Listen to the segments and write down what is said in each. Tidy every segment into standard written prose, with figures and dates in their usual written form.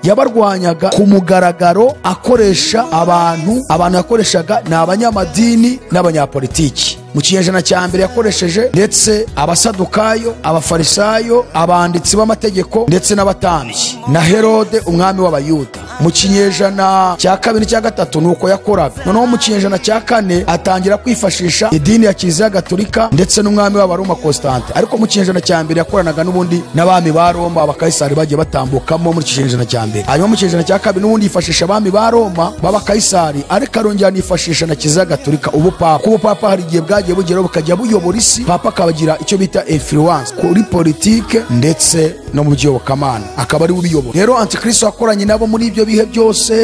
Yabarwanyaga ku mugaragaro akoresha abantu. Abantu yakoreshaga ni abanyamadini n'abanyapolitiki. Mu kinyejana cya mbere yakoresheje ndetse abasadukayo, abafarisayo, abanditsi b'amategeko ndetse n'abatambyi na Herode umwami w'Abayuda. Mu kinyejana cya kabiri cya gatatu nuko yakoraga. Noneho mu kinyejana cya kane atangira kwifashisha idini ya Kiliziya Gatolika ndetse n'umwami w'Abaroma Constante. Ariko mu kinyejana cya mbere yakoranaga n'ubundi n'abami ba Roma, abakayisari bagiye batambukamo muri kinyejana cya mbere. Hanyuma mu kinyejana cya kabiri n'ubundi yifashisha abami ba Roma b'abakayisari, ariko arongera anifashisha na Kiliziya Gatolika, ubupapa. Kuko ubupapa hari igihe bwagiye bugeraho bukajya buyobora isi, papa akabagira icyo bita influence kuri politike ndetse no mu by'iyobokamana, akaba ari we ubiyobora. Rero Antikristo yakoranye nabo muri ibyo bihe byose,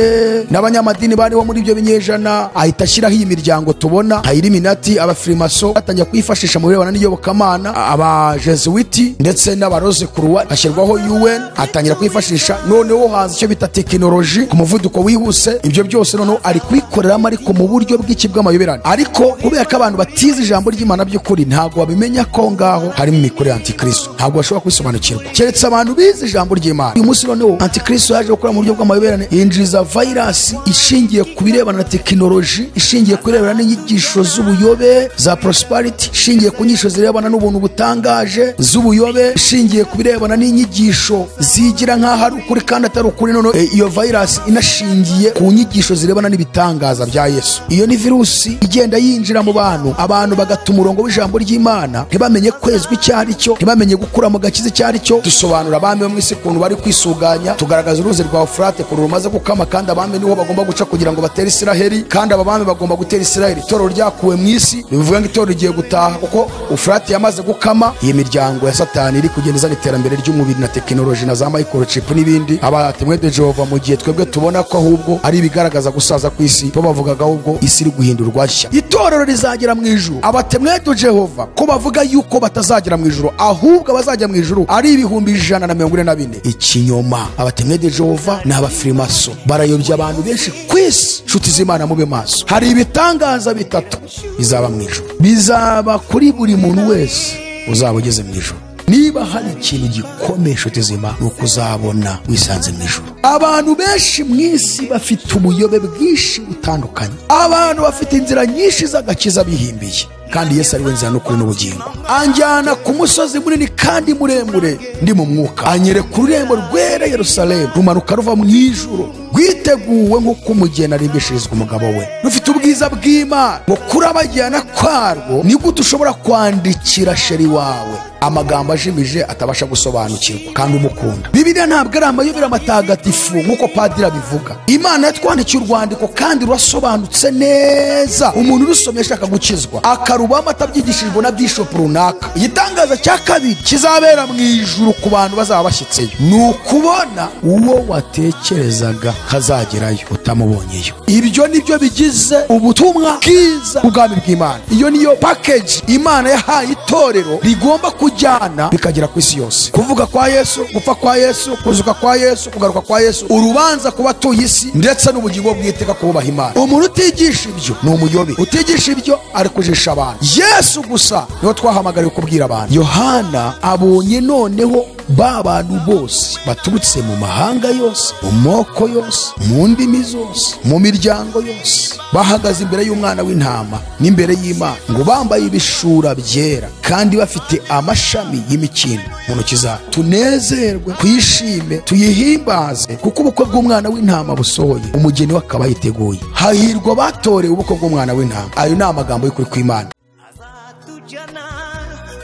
n'abanyamadini bariho muri ibyo binyejana, ahita ashyiraho iyi miryango tubona nka Illuminati, abafirimaso batangira kwifashisha mu birebana n'iyobokamana, abajesuwiti ndetse n'abaroze kuruwa, hashyirwaho UN, atangira kwifashisha. Noneho haza icyo bita tekinoloji ku muvuduko wihuse. Ibyo byose noneho ari kwikoreramo, ariko mu buryo bw'iki bw'amayoberane. Ariko kubera ko abantu batize ijambo ry'Imana by'ukuri, ntabwo babimenya ko ngaho harimo imikorere ya Antikristo, ntabwo bashobora kubisobanukirwa keretse abantu bize ijambo ry'Imana. Uyu munsi noneho Antikristo yaje gukora mu buryo bw'amayoberane, yinjiza virus ishingiye ku birebana na tekinoloji, ishingiye ku birebana n'inyigisho z'ubuyobe za prosperity, ishingiye ku nyigisho zirebana n'ubuntu butangaje z'ubuyobe, ishingiye ku birebana n'inyigisho zigira nk'aho ari ukuri kandi atari ukuri. Noneho iyo virus inashingiye ku nyigisho zirebana n'ibitangaza bya Yesu. Iyo ni virusi igenda yinjira mu bantu, abantu bagata umurongo w'ijambo ry'Imana, ntibamenye kwezwa icyo ari cyo, ntibamenye gukura mu gakiza icyo ari cyo. Dusobanura abami bo mu isi ukuntu bari kwisuganya, tugaragaza uruzi rwa Ufurate ukuntu rumaze gukama, kandi abami niho bagomba guca kugira ngo batere Isiraheli, kandi aba bami bagomba gutera Isiraheli. Itorero ryakuwe mu isi, bivuga ngo itorero rigiye gutaha kuko Ufurate yamaze gukama. Iyi miryango ya Satani iri kugenda izana iterambere ry'umubiri na tekinoloji na za microchip n'ibindi. Abatemwe de Jehova, mu gihe twebwe tubona ko ahubwo ari ibigaragaza gusaza kw'isi, bo bavugaga ahubwo isi iri guhindurwa nshya, itorero rizagera mu ijuru. Abatemwe de Jehova ko bavuga yuko batazagera mu ijuru, ahubwo abazajya mu ijuru ari 144,000. Ikinyoma. Abatemwe de Jehova ni abafirimaso, barayobya abantu benshi ku isi. Nshuti z'Imana, mube maso. Hari ibitangaza bitatu bizaba mu ijuru, bizaba kuri buri muntu wese uzaba ugeze mu ijuru. Niba hari ikintu gikomeye, nshuti z'Imana, ni uko uzabona wisanze mu ijuru. Abantu benshi mu isi bafite ubuyobe bwinshi butandukanye, abantu bafite inzira nyinshi z'agakiza bihimbiye, kandi Yesu ari we nzira n'ukuri n'ubugingo. Anjyana ku musozi munini kandi muremure ndi mu mwuka, anyereka ururembo rwera Yerusalemu rumanuka ruva mu ijuru, rwiteguwe nk'uko umugeni arimbishirizwa umugabo we, rufite ubwiza bw'Imana. Ngo kurabagirana kwarwo, ni gute ushobora kwandikira sheri wawe amagambo ajimije atabasha gusobanukirwa kandi umukunda? Bibiliya ntabwo ari amayobera matagatifu nk'uko padiri abivuga. Imana yatwandikiye urwandiko kandi rurasobanutse neza. Umuntu urusomye ashaka gukizwa akarubamo atabyigishijwe na bishop runaka. Igitangaza cya kabiri kizabera mu ijuru ku bantu bazaba bashyitseyo ni ukubona uwo watekerezaga kazagerayo utamubonyeyo. Ibyo nibyo bigize ubutumwa bwiza bw'ubwami bw'Imana. Iyo niyo package Imana yahaye itorero rigomba kujyana bikagera ku isi yose. Kuvuga kwa Yesu, gupfa kwa Yesu, kuzuka kwa Yesu, kugaruka kwa Yesu, urubanza ku batuye isi ndetse n'ubugingo bw'iteka kububaha Imana. Umuntu utigisha ibyo ni umuyobe, utigisha ibyo ari kujisha abantu. Yesu gusa niwe twahamagariwe kubwira abantu. Yohana abonye noneho ba bantu bose baturutse mu mahanga yose, mu moko yose, mu ndimi zose, mu miryango yose, bahagaze imbere y'umwana w'intama n'imbere y'Imana, ngo bambaye ibishura byera kandi bafite amashami y'imikindo mu ntoki zabo. Tunezerwe, twishime, tuyihimbaze, kuko ubukwe bw'umwana w'intama busohoye, umugeni we akaba yiteguye. Hahirwa batorewe ubukwe bw'umwana w'intama. Ayo ni amagambo y'ukuri kw'Imana. Azatujyana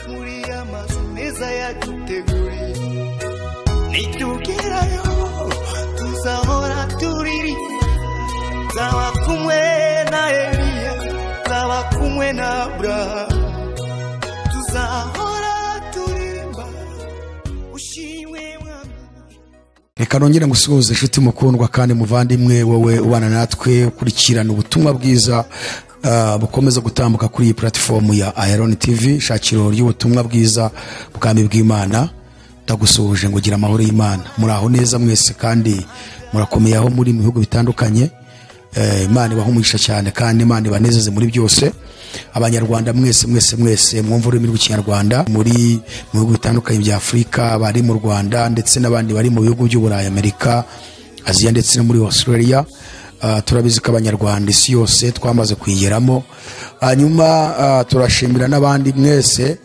muri ya mazu meza yaduteguriye, nitugerayo tuzahora turirimba, nzaba kumwe na Eliya, nzaba kumwe na Aburahamu, tuzahora turirimba ushimwe Mwami. Reka nongere ngusuhuze inshuti mukundwa kandi muvandimwe, wowe ubana natwe ukurikirana ubutumwa bwiza bukomeza gutambuka kuri iyi platform ya Iron TV, shakiro ry'ubutumwa bwiza bwami bw'Imana. Ndagusuhuje ngo gira amahoro y'Imana. Muri aho neza mwese kandi murakomeye aho muri mu bihugu bitandukanye. Imana ibahe umugisha cyane kandi Imana ibanezeze muri byose. Abanyarwanda mwese mwese mwese mwumva ururimi rw'Ikinyarwanda muri mu bihugu bitandukanye bya Afurika, bari mu Rwanda ndetse n'abandi bari mu bihugu by'Uburayi, Amerika, Aziya ndetse no muri Australia. Turabizi ko Abanyarwanda isi yose twamaze kuyigeramo. Hanyuma turashimira n'abandi mwese,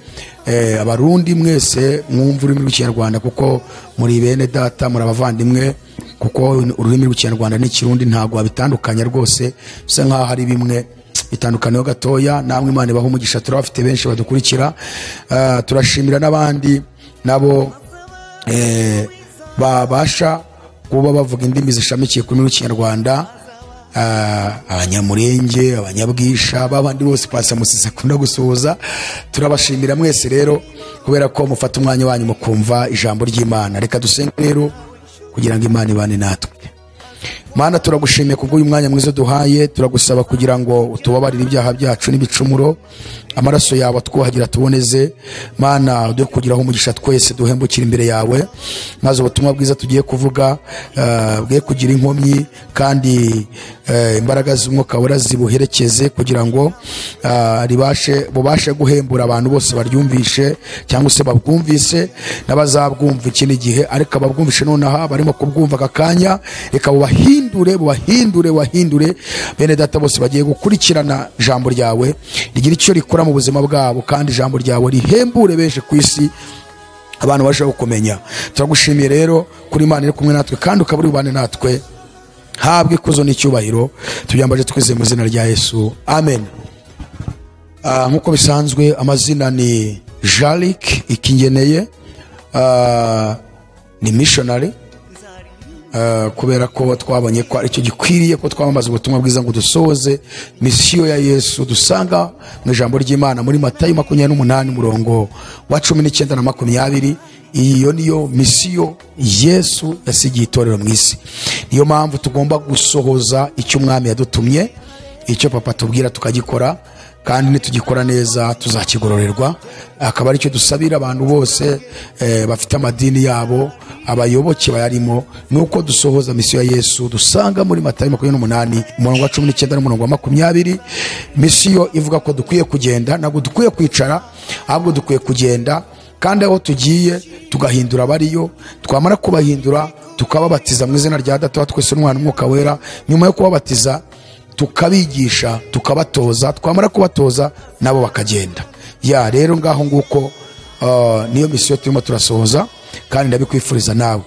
Abarundi mwese mwumva ururimi rw'Ikinyarwanda, kuko muri bene data, muri abavandimwe, kuko ururimi rw'Ikinyarwanda n'Ikirundi ntabwo wabitandukanya rwose, bisa nkaho ari bimwe, bitandukaniyeho gatoya. Namwe Imana ibahe umugisha, turabafite benshi badukurikira. Turashimira n'abandi nabo babasha kuba bavuga indimi zishamikiye ku rurimi rw'Ikinyarwanda, Abanyamurenge, Abanyabwisha, babandi bose Pasa Musisi akunda gusuhuza. Turabashimira mwese rero kubera ko mufata umwanya wanyu mukumva ijambo ry'Imana. Reka dusenge rero kugira ngo Imana ibane natwe. Mana, turagushimiye kubw'uyu mwanya mwiza duhaye. Turagusaba kugira ngo utubabarire ibyaha byacu n'ibicumuro, amaraso yawe atwuhagira tuboneze. Mana, uduhe kugiraho umugisha twese, duhembukire imbere yawe, maze ubutumwa bwiza tugiye kuvuga bwe kugira inkomyi, kandi imbaraga z'Umwuka Wera zibuherekeze kugira ngo ribashe bubashe guhembura abantu bose baryumvishe cyangwa se babwumvise n'abazabwumva ikindi gihe. Ariko ababwumvishe nonaha, barimo kubwumva aka kanya, reka bubahindure, bubahindure, bubahindure. Bene data bose bagiye gukurikirana ijambo ryawe, rigira icyo rikora mu buzima bwabo, kandi ijambo ryawe rihembure benshi ku isi, abantu barushaho kumenya. Turagushimiye rero kuri Imana iri kumwe natwe, kandi ukaba uri bubane natwe. Habwe ikuzo n'icyubahiro, tubyambaje twizeye mu izina rya Yesu, amen. Nk'uko bisanzwe, amazina ni Jalik Ikingeneye, ni missionary, kubera ko twabonye ko aricyo gikwiriye ko twamamaza ubutumwa bwiza ngo dusohoze misiyo ya Yesu dusanga mu ijambo ry'Imana muri Matayo 28, umurongo wa 19 na 20. Iyo niyo misiyo Yesu yasigiye itorero mu isi. Niyo mpamvu tugomba gusohoza icyo Umwami yadutumye, icyo Papa tubwira tukagikora, kandi nitugikora neza tuzakigororerwa. Akaba aricyo dusabira abantu bose bafite amadini yabo, abayoboke bayarimo, nuko dusohoza misiyo ya Yesu dusanga muri Matayo 28, umurongo wa 19 n'umurongo wa 20. Misiyo ivuga ko dukwiye kugenda, ntabwo dukwiye kwicara, ahubwo dukwiye kugenda, kandi aho tugiye tugahindura abariyo. Twamara kubahindura, tukababatiza mu izina rya Data wa twese n'Umwana n'Umwuka Wera. Nyuma yo kubabatiza, tukabigisha, tukabatoza. Twamara kubatoza, nabo bakagenda. Ya rero ngaho nguko, niyo misiyo turimo turasohoza, kandi ndabikwifuriza nawe.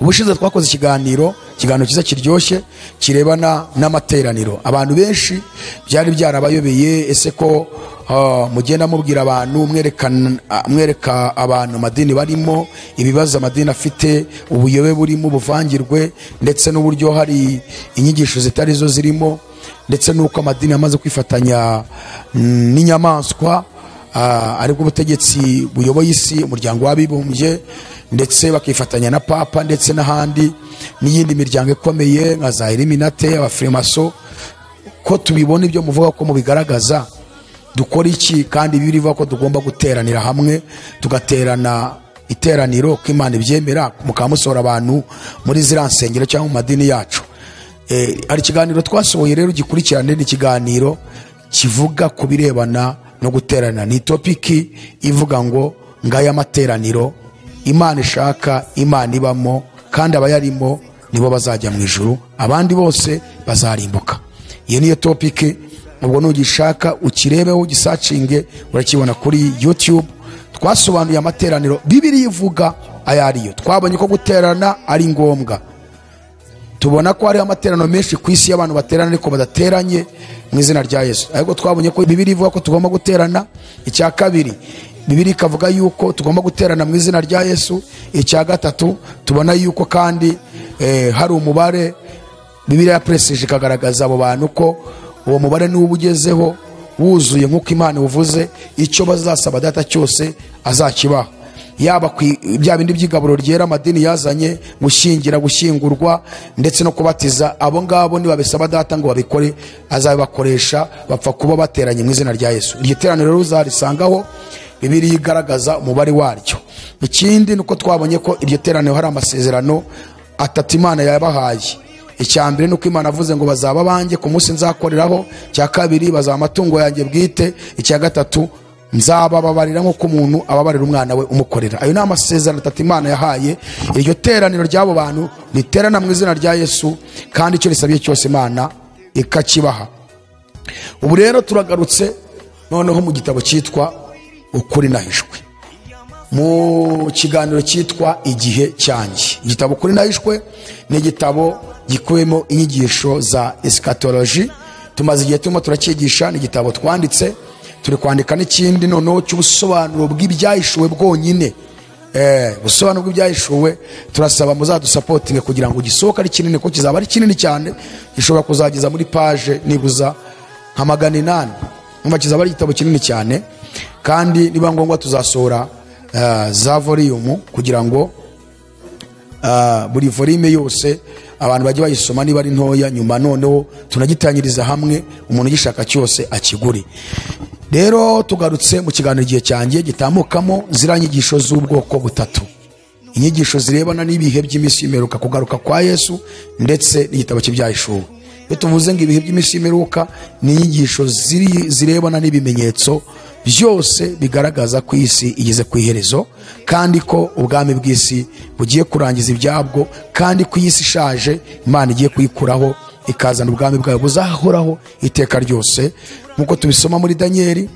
Ubushize twakoze ikiganiro cyiza kiryoshye kirebana n'amateraniro. Abantu benshi byari byarabayobeye: ese ko mugenda mubwira abantu, mwereka abantu amadini barimo, ibibazo amadini afite, ubuyobe burimo, buvangirwe, ndetse n'uburyo hari inyigisho zitari zo zirimo, ndetse n'uko amadini amaze kwifatanya n'inyamaswa, aribwo ubutegetsi buyoboye isi, Umuryango w'Abibumbye, ndetse bakifatanya na Papa, ndetse n'ahandi n'iyindi miryango ikomeye nka za Illuminati, Abafirimaso, ko tubibona ibyo muvuga, ko mubigaragaza, dukora iki? Kandi Bibiliya ivuga ko tugomba guteranira hamwe, tugaterana iteraniro, ko Imana ibyemera, mukaba musohora abantu muri ziriya nsengero cyangwa mu madini yacu. Hari ikiganiro twasohoye rero gikurikirane, ni ikiganiro kivuga ku birebana no guterana. Ni topic ivuga ngo ngaya amateraniro Imana ishaka, Imana ibamo, kandi abayarimo nibo bazajya mu ijuru, abandi bose bazarimbuka. Iyo niyo topic. Ubwo nugishaka ukirebeho, ugisearchinge, urakibona kuri YouTube. Twasobanuye amateraniro Bibiliya ivuga ayo ariyo. Twabonye ko guterana ari ngombwa, tubona ko hariho amateraniro menshi ku isi y'abantu baterana ariko badateranye mu izina rya Yesu. Ariko twabonye ko Bibiliya ivuga ko tugomba guterana. Icya kabiri, Bibiliya ikavuga yuko tugomba guterana mu izina rya Yesu. Icya gatatu, tubona yuko kandi hari umubare Bibiliya yapresije, ikagaragaza abo bantu ko uwo mubare niwo ugezeho wuzuye nk'uko Imana iwuvuze, icyo bazasaba Data cyose azakibaha, yaba bya bindi by'igaburo ryera amadini yazanye, gushyingira, gushyingurwa, ndetse no kubatiza. Abo ngabo nibabisaba Data ngo babikore, azabibakoresha, bapfa kuba bateranye mu izina rya Yesu. Iryo teraniro rero uzarisangaho, Bibiliya igaragaza umubare waryo. Ikindi ni uko twabonye ko iryo teraniro hari amasezerano atatu Imana yabahaye. Icya mbere ni uko Imana avuze ngo bazaba banjye ku munsi nzakoreraho. Icya kabiri, bazaba amatungo yanjye bwite. Icya gatatu Nzabababarira nk'uko umuntu ababarira umwana we umukorera. Ayo ni amasezerano atatu Imana yahaye iryo teraniro ry'abo bantu riterana mu izina rya Yesu, kandi icyo risabye cyose Imana ikakibaha. Ubu rero turagarutse noneho mu gitabo cyitwa Ukuri Nahishwe, mu kiganiro cyitwa Igihe Cyanjye. Igitabo Ukuri Nahishwe ni igitabo gikubiyemo inyigisho za eschatology. Tumaze igihe turimo turacyigisha. Ni igitabo twanditse, turi kwandika n'ikindi noneho cy'ubusobanuro bw'ibyahishuwe bwonyine. Ubusobanuro bw'ibyahishuwe turasaba muzadusapotinge kugira ngo gisohoke ari kinini, kuko kizaba ari kinini cyane, gishobora kuzageza muri page nibuza nka 800. Umva, kizaba ari igitabo kinini cyane, kandi niba ngombwa tuzasohora za volume kugira ngo buri volume yose abantu bajye bayisoma niba ari ntoya, nyuma noneho tunagitangiriza hamwe, umuntu ugishaka cyose akigure. Rero tugarutse mu kiganiro Igihe Cyanjye gitambukamo ziriya nyigisho z'ubwoko butatu: inyigisho zirebana n'ibihe by'iminsi y'imperuka, kugaruka kwa Yesu, ndetse n'igitabo cy'ibyahishuwe. Iyo tuvuze ngo ibihe by'iminsi y'imperuka, ni inyigisho zirebana n'ibimenyetso byose bigaragaza ko isi igeze ku iherezo, kandi ko ubwami bw'isi bugiye kurangiza ibyabwo, kandi ko iyi si ishaje Imana igiye kuyikuraho ikazana ubwami bwayo buzahoraho iteka ryose, nk'uko tubisoma muri Daniyeli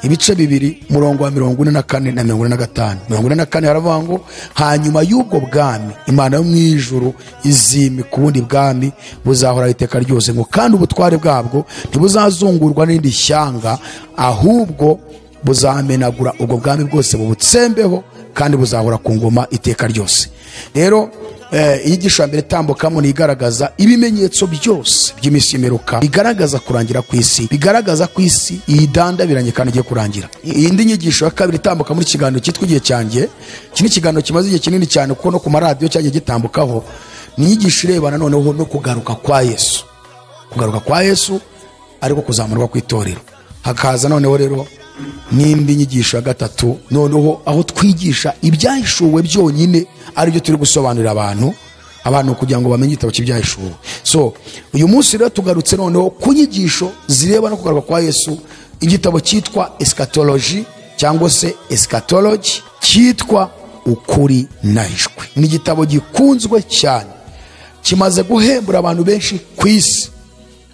ibice 2 umurongo wa 44 na 45. 44 haravuga ngo hanyuma y'ubwo bwami Imana yo mu ijuru izimika ubundi bwami buzahoraho iteka ryose, ngo kandi ubutware bwabwo ntibuzazungurwa n'irindi shyanga, ahubwo buzamenagura ubwo bwami bwose bubutsembeho, kandi buzahora ku ngoma iteka ryose. Rero inyigisho ya mbere itambukamo ni igaragaza ibimenyetso byose by'iminsi y'imperuka, bigaragaza kurangira ku isi, bigaragaza ko isi idandabiranye kandi igiye kurangira. Indi nyigisho ya kabiri itambuka muri kiganiro cyitwa Igihe Cyanjye, iki ni ikiganiro kimaze igihe kinini cyane kuko no ku maradiyo cyagiye gitambukaho, ni inyigisho irebana noneho no kugaruka kwa Yesu, kugaruka kwa Yesu ariko kuzamurwa kw'itorero. Hakaza noneho rero n'indi nyigisho ya gatatu, noneho aho twigisha ibyahishuwe byonyine, aribyo turi gusobanurira abantu kugira ngo bamenye igitabo cy'ibyahishuwe. So uyu munsi rero tugarutse noneho ku nyigisho zireba no kugaruka kwa Yesu, igitabo cyitwa eschatology cyangwa se eschatology cyitwa Ukuri Nahishwe. Ni igitabo gikunzwe cyane, kimaze guhembura abantu benshi ku isi,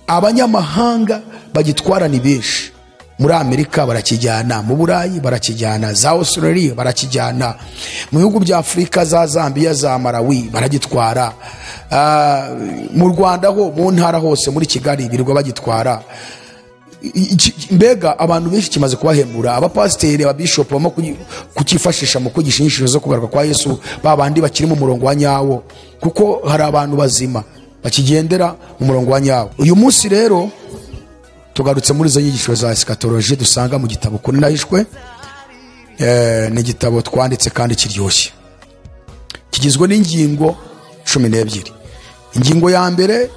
abanyamahanga bagitwara ni benshi. Muri Amerika barakijyana, mu Burayi barakijyana, za Australia barakijyana, mu bihugu bya Afurika za Zambia, za Malawi baragitwara, mu Rwanda ho mu ntara hose muri Kigali birirwa bagitwara. Mbega abantu benshi kimaze kubahembura. Abapasiteri, ababishopu barimo kukifashisha mu kwigisha inyigisho zo kugaruka kwa Yesu, ba bandi bakiri mu murongo wa nyawo, kuko hari abantu bazima bakigendera mu murongo wa nyawo. Uyu munsi rero tugarutse muri izo nyigisho za eschatology dusanga mu gitabo Ukuri Nahishwe. Ni igitabo twanditse kandi kiryoshye, kigizwe n'ingingo 12. Ingingo ya mbere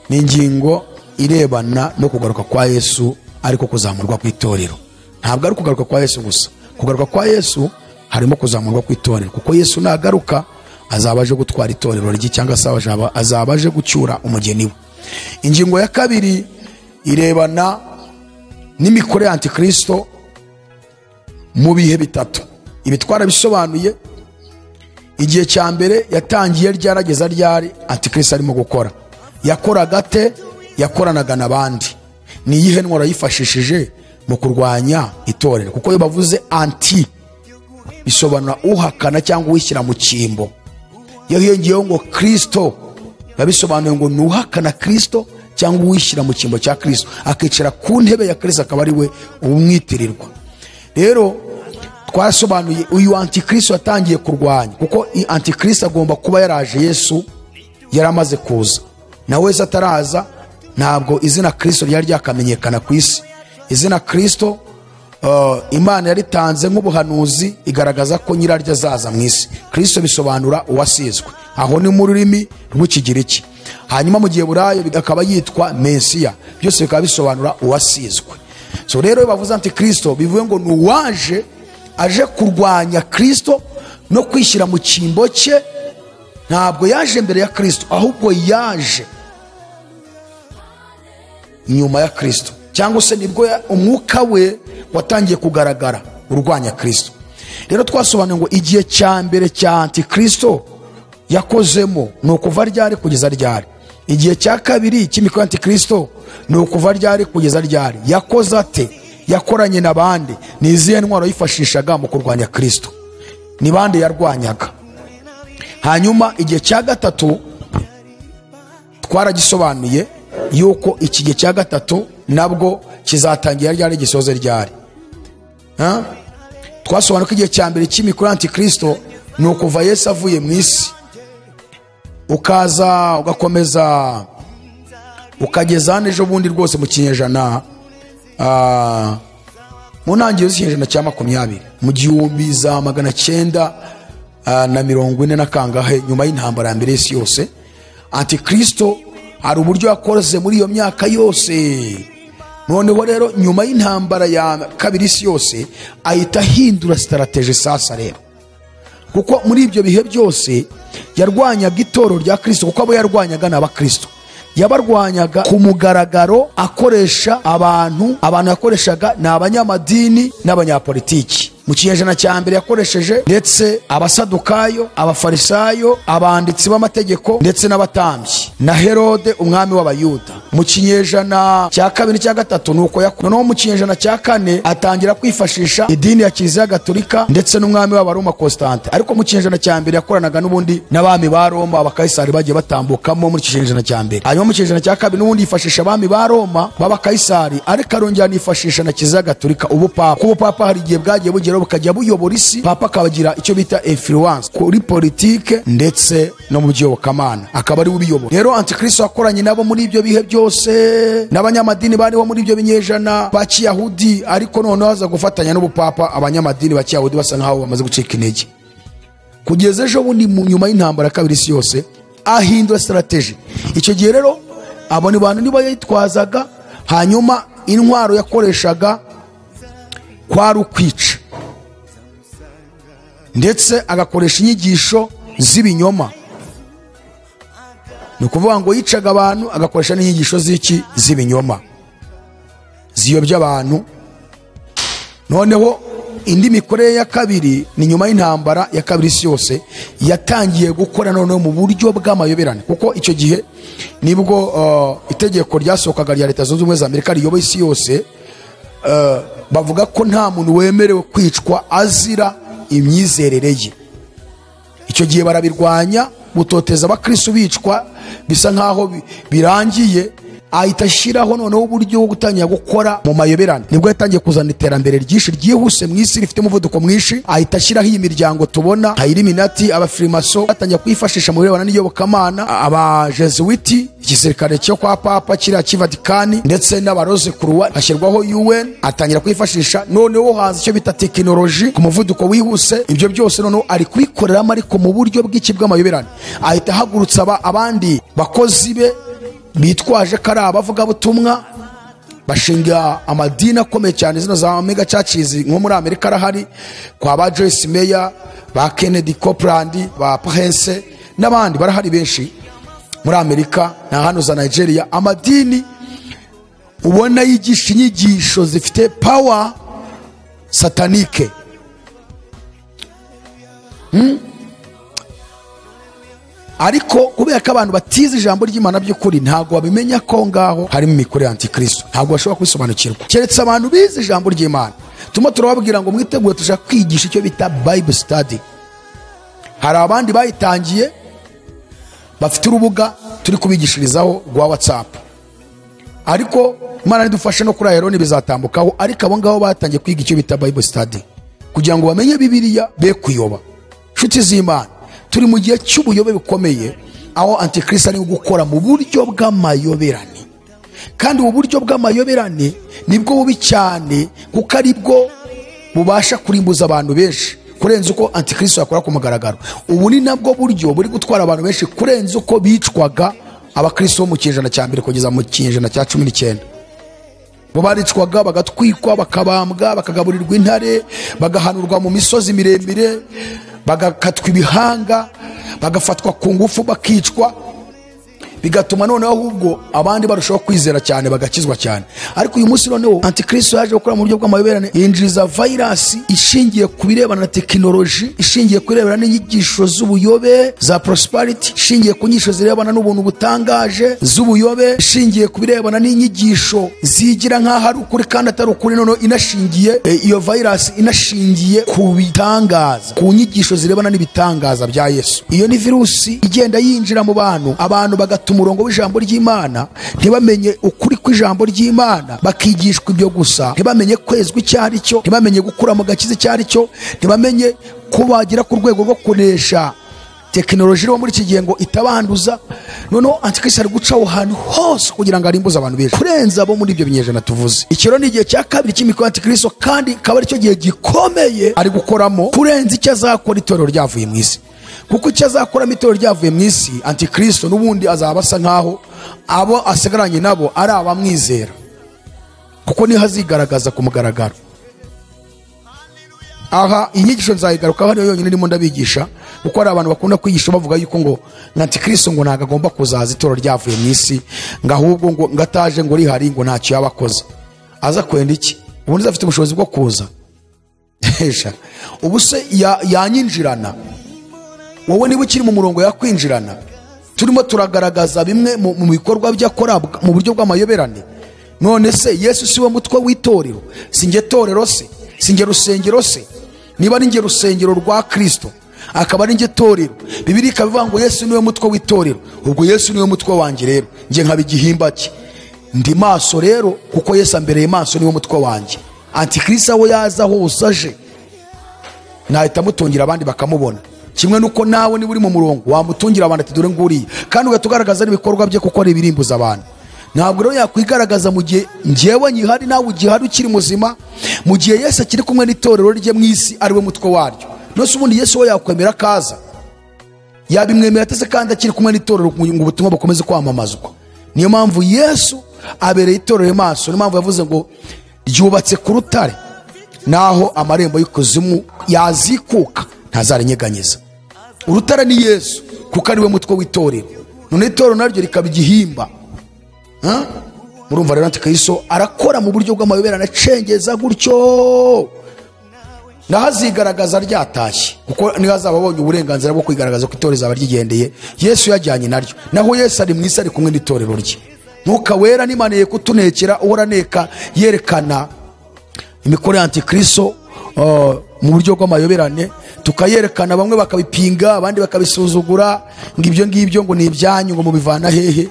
ni ingingo irebana no kugaruka kwa Yesu, ariko kuzamurwa kw'itorero. Ntabwo ari kugaruka kwa Yesu gusa, kugaruka kwa Yesu harimo kuzamurwa kw'itorero, kuko Yesu nagaruka azaba aje gutwara itorero rye, cyangwa se azaba aje gucyura umugeni we. Ingingo ya kabiri irebana n'imikorere ya Antikristo mu bihe bitatu. Ibi twarabisobanuye. Igihe cya mbere yatangiye ryarageza ryari Antikristo arimo gukora, yakoraga ate, yakoranaga n'abandi, ni iyihe ntwaro yifashishije mu kurwanya itorero? Kuko iyo bavuze anti bisobanura uhakana cyangwa uwishyira mu cyimbo. Iyo hiyongeyeho ngo Kristo, biba bisobanuye ngo ni uhakana Kristo cyangwa uwishyira mu cyimbo cya Kristo, akicara ku ntebe ya Kristo akaba ari we umwitirirwa. Rero twasobanuye uyu Antikristo yatangiye kurwanya, kuko Antikristo agomba kuba yaraje Yesu yaramaze kuza, nawe wese ataraza ntabwo izina Kristo ryari ryakamenyekana ku isi. Izina Kristo Imana yaritanze nk'ubuhanuzi, igaragaza ko nyiraryo azaza mu isi. Kristo bisobanura uwasizwe, aho ni mu rurimi rw'Ikigiriki. Hanyuma mu gihe Burayi akaba yitwa Mesiya, byose bikaba bisobanura uwasizwe. So rero iyo bavuze Antikristo bivuye ngo ni uwaje aje kurwanya Kristo no kwishyira mu cyimbo cye. Ntabwo yaje mbere ya Kristo, ahubwo yaje nyuma ya Kristo, cyangwa se nibwo umwuka we watangiye kugaragara urwanya Kristo. Rero twasobanuye ngo igihe cya mbere cya antikristo yakozemo ni ukuva ryari kugeza ryari. Igihe cya kabiri cy'imikorere antikristo ni ukuva ryari kugeza ryari. Yakoze ate? Yakoranye na bande? Ni izihe ntwaro yifashishaga mu kurwanya Kristo? Ni bande yarwanyaga? Hanyuma igihe cya gatatu twaragisobanuye yuko iki gihe cya gatatu nabwo kizatangira ryari gisoze ryari. Twasobanuye ko igihe cya mbere cy'imikorere antikristo ni ukuva Yesu avuye mu isi, ukaza ugakomeza ukageza hano ejo bundi rwose mu kinyejana, mu ntangiriro z'ikinyejana cya 20, mu 1940 na kangahe, nyuma y'intambara ya mbere y'isi yose. Antikristo hari uburyo yakoze muri iyo myaka yose. Noneho rero nyuma y'intambara ya kabiri y'isi yose ahita ahindura strategy sasa rero, kuko muri ibyo bihe byose yarwanyaga itorero rya Kristo, kuko abo yarwanyaga ni abakristo. Yabarwanyaga ku mugaragaro akoresha abantu yakoreshaga ni abanyamadini n'abanyapolitiki. Mu kinyejana cya mbere yakoresheje ndetse abasadukayo, abafarisayo, abanditsi b'amategeko ndetse n'abatambyi na Herode umwami w'abayuda. Mu kinyejana cya kabiri cya gatatu nuko noneho mu kinyejana cya kane atangira kwifashisha idini ya Kiliziya Gatolika ndetse n'umwami w'Abaroma Constante. Ariko mu kinyejana cya mbere yakoranaga n'ubundi n'abami ba Roma, abakayisari bagiye batambukamo muri kinyejana cya mbere. Hanyuma mu kinyejana cya kabiri n'ubundi yifashisha abami ba Roma b'abakayisari, ariko arongera anifashisha na Kiliziya Gatolika, ubupapa. Kuko papa hari igihe bwagiye bugera bukajya buyobora isi, papa akabagira icyo bita influence kuri politike ndetse no mu by'iyobokamana, akaba ari ubiyobora. Rero antikristo akoranye nabo muri ibyo bihe byose, n'abanyamadini bariho muri ibyo binyejana ba Kiyahudi, ariko noneho aza gufatanya n'ubupapa, abanyamadini ba Kiyahudi basa nkaho bamaze gucika intege. Kugeza ejo bundi nyuma y'intambara kabiri isi yose ahindura strategy. Icyo gihe rero abo ni bantu nibo yitwazaga, hanyuma intwaro yakoreshaga kwari ukwica, ndetse agakoresha inyigisho z'ibinyoma. Ni ukuvuga ngo yicaga abantu agakoresha n'inyigisho z'iki z'ibinyoma ziyobya abantu. Noneho indi mikorere ya kabiri ni nyuma y'intambara ya kabiri isi yose yatangiye gukora noneho mu buryo bw'amayoberane, kuko icyo gihe nibwo itegeko ryasohokaga rya Leta Zunze Ubumwe za Amerika riyoboye isi yose, bavuga ko nta muntu wemerewe kwicwa azira imyizerere ye. Icyo gihe barabirwanya, gutoteza abakristo bicwa bisa nkaho birangiye. Ahita ashyiraho noneho uburyo bwo gutangira gukora mu mayoberane. Nibwo yatangiye kuzana iterambere ryinshi ryihuse mu isi rifite umuvuduko mwinshi. Ahita ashyiraho iyi miryango tubona nka Illuminati, abafirimaso batangira kwifashisha mu birebana n'iyobokamana, abajesuiti, igisirikare cyo kwa papa kiriya cy'i Vatikani, ndetse n'abaroze kuruwa, hashyirwaho UN, atangira kwifashisha. Noneho haza icyo bita tekinoloji ku muvuduko wihuse. Ibyo byose noneho ari kubikoreramo ariko mu buryo bw'iki bw'amayoberane. Ahita ahagurutsa abandi bakozi be bitwaje ko ari abavugabutumwa, bashinga amadini akomeye cyane, zino za mega churches nko muri Amerika arahari, kwa ba Joyce Meyer, ba Kennedy Copeland, ba Prince n'abandi barahari benshi muri Amerika na hano za Nigeria. Amadini ubona yigisha inyigisho zifite power satanike. Ariko kubera ko abantu batize ijambo ry'Imana by'ukuri ntabwo babimenya ko ngaho harimo imikorere antikristo, ntabwo bashobora kubisobanukirwa keretse abantu bize ijambo ry'Imana. Tuma turababwira ngo mwitegure tushaka kwigisha icyo bita Bible study. Hari abandi bayitangiye bafite urubuga turi kubigishirizaho rwa WhatsApp, ariko Imana nidufashe no kuri Aheroni bizatambukaho. Ariko abo ngabo batangiye kwiga icyo bita Bible study kugira ngo bamenye Bibiliya be kuyoba. Nshuti z'Imana, turi mu gihe cy'ubuyobe bukomeye aho antikristo ari gukora mu buryo bw'amayoberane. Kandi ubu buryo bw'amayoberane nibwo bubi cyane, kuko ari bwo bubasha kurimbuza abantu benshi kurenza uko antikristo yakora ku mugaragaro. Ubu ni nabwo buryo buri gutwara abantu benshi kurenza uko bicwaga abakristo bo mu kinyejana cya mbere kugeza mu kinyejana cya 19. Bo baricwaga, bagatwikwa, bakabambwa, bakagaburirwa intare, bagahanurwa mu misozi miremire, bagakatwa ibihanga, bagafatwa ku ngufu, bakicwa. Bigatuma noneho ahubwo abandi barushaho kwizera cyane, bagakizwa cyane. Ariko uyu munsi noneho Antikristo yaje gukora mu buryo bw'amayoberane, yinjiza virus ishingiye ku birebana na tekinoloji, ishingiye ku birebana n'inyigisho z'ubuyobe za prosperity, ishingiye ku nyigisho zirebana n'ubuntu butangaje z'ubuyobe, ishingiye ku birebana n'inyigisho zigira nk'aho ari ukuri kandi atari ukuri. Noneho inashingiye iyo virus inashingiye ku bitangaza, ku nyigisho zirebana n'ibitangaza bya Yesu. Iyo ni virusi igenda yinjira mu bantu, abantu bagata umurongo w'ijambo ry'Imana, ntibamenye ukuri kw'ijambo ry'Imana, bakigishwa ibyo gusa, ntibamenye kwezwa icyo ari cyo, ntibamenye gukura mu gakiza icyo ari cyo, ntibamenye ko bagera ku rwego rwo kunesha tekinoloji iriho muri iki gihe ngo itabanduza. Noneho Antikristo ari guca aho hantu hose kugira ngo arimbuze abantu benshi kurenza abo muri ibyo binyejana tuvuze. Iki rero ni igihe cya kabiri cy'imikoro ya Antikristo, kandi kaba aricyo gihe gikomeye ari gukoramo kurenza icyo azakora itorero ryavuye mu isi. Kuko icyo azakoramo itorero ryavuye mu isi, Antikristo n'ubundi azaba asa nkaho abo asigaranye nabo ari abamwizera, kuko niho azigaragaza ku mugaragaro. Aha inyigisho nzayigarukaho niyo yonyine ndimo ndabigisha, kuko hari abantu bakunda kwigisha bavuga yuko ngo Antikristo ngo ntabwo agomba kuzaza itorero ryavuye mu isi, ngo ahubwo ngo ngataje ngo rihari ngo ntacyo yaba akoze. Aza kwenda iki? Ubundi afite ubushobozi bwo kuza. Ubu se yanyinjirana? Wowe niba ukiri mu murongo yakwinjirana. Turimo turagaragaza bimwe mu bikorwa by'akora mu buryo bw'amayoberane. None se Yesu si we mutwe w'itorero? Si nge torero se? Si nge rusengero se? Niba ari nge rusengero rwa Kristo, akaba ari nge torero, Bibiliya ikavuga ngo Yesu niwe mutwe w'itorero, ubwo Yesu niwe mutwe wanjye rero nge nkaba igihimba cye. Ndi maso rero kuko Yesu ambereye maso, niwe mutwe wanjye. Antikristo aho yaza hose aje nahita mutungira abandi bakamubona. Kimwe nuko nawe niba uri mu murongo wamutungira abantu ati dore nguriye, kandi ugatugaragaza n'ibikorwa bye kuko ari ibirimbuza abantu. Ntabwo rero yakwigaragaza mu gihe njyewe nyihari nawe ugihari ukiri muzima, mu gihe Yesu akiri kumwe n'itorero rye mu isi ari we mutwe waryo. Nose ubundi Yesu we yakwemera akaza? Yabimwemera atese kandi akiri kumwe n'itorero ngo ubutumwa bukomeze kwamamazwa? Niyo mpamvu Yesu abereye itorero maso. Niyo mpamvu yavuze ngo ryubatse ku rutare, naho amarembo y'ikuzimu yazikuka ntazarinyeganyeza. Urutare ni Yesu kuko ari we mutwe w'itorero, none itorero naryo rikaba igihimba. Murumva rero Antikristo arakora mu buryo bw'amayoberane, acengeza gutyo, naho azigaragaza ryatashye, kuko niho azaba abonye uburenganzira bwo kwigaragaza ko itorero rizaba ryigendeye. Yesu yajyanye naryo, naho Yesu ari mu isi ari kumwe n'itorero rye. Mwuka Wera nimaniye kutunekera, uhora aneka yerekana imikoro ya Antikristo mu buryo bw'amayoberane, tukayerekana, bamwe bakabipinga abandi bakabisuzugura, ngo ibyo ngibyo ngo ni ibyanyu ngo mubivana hehe,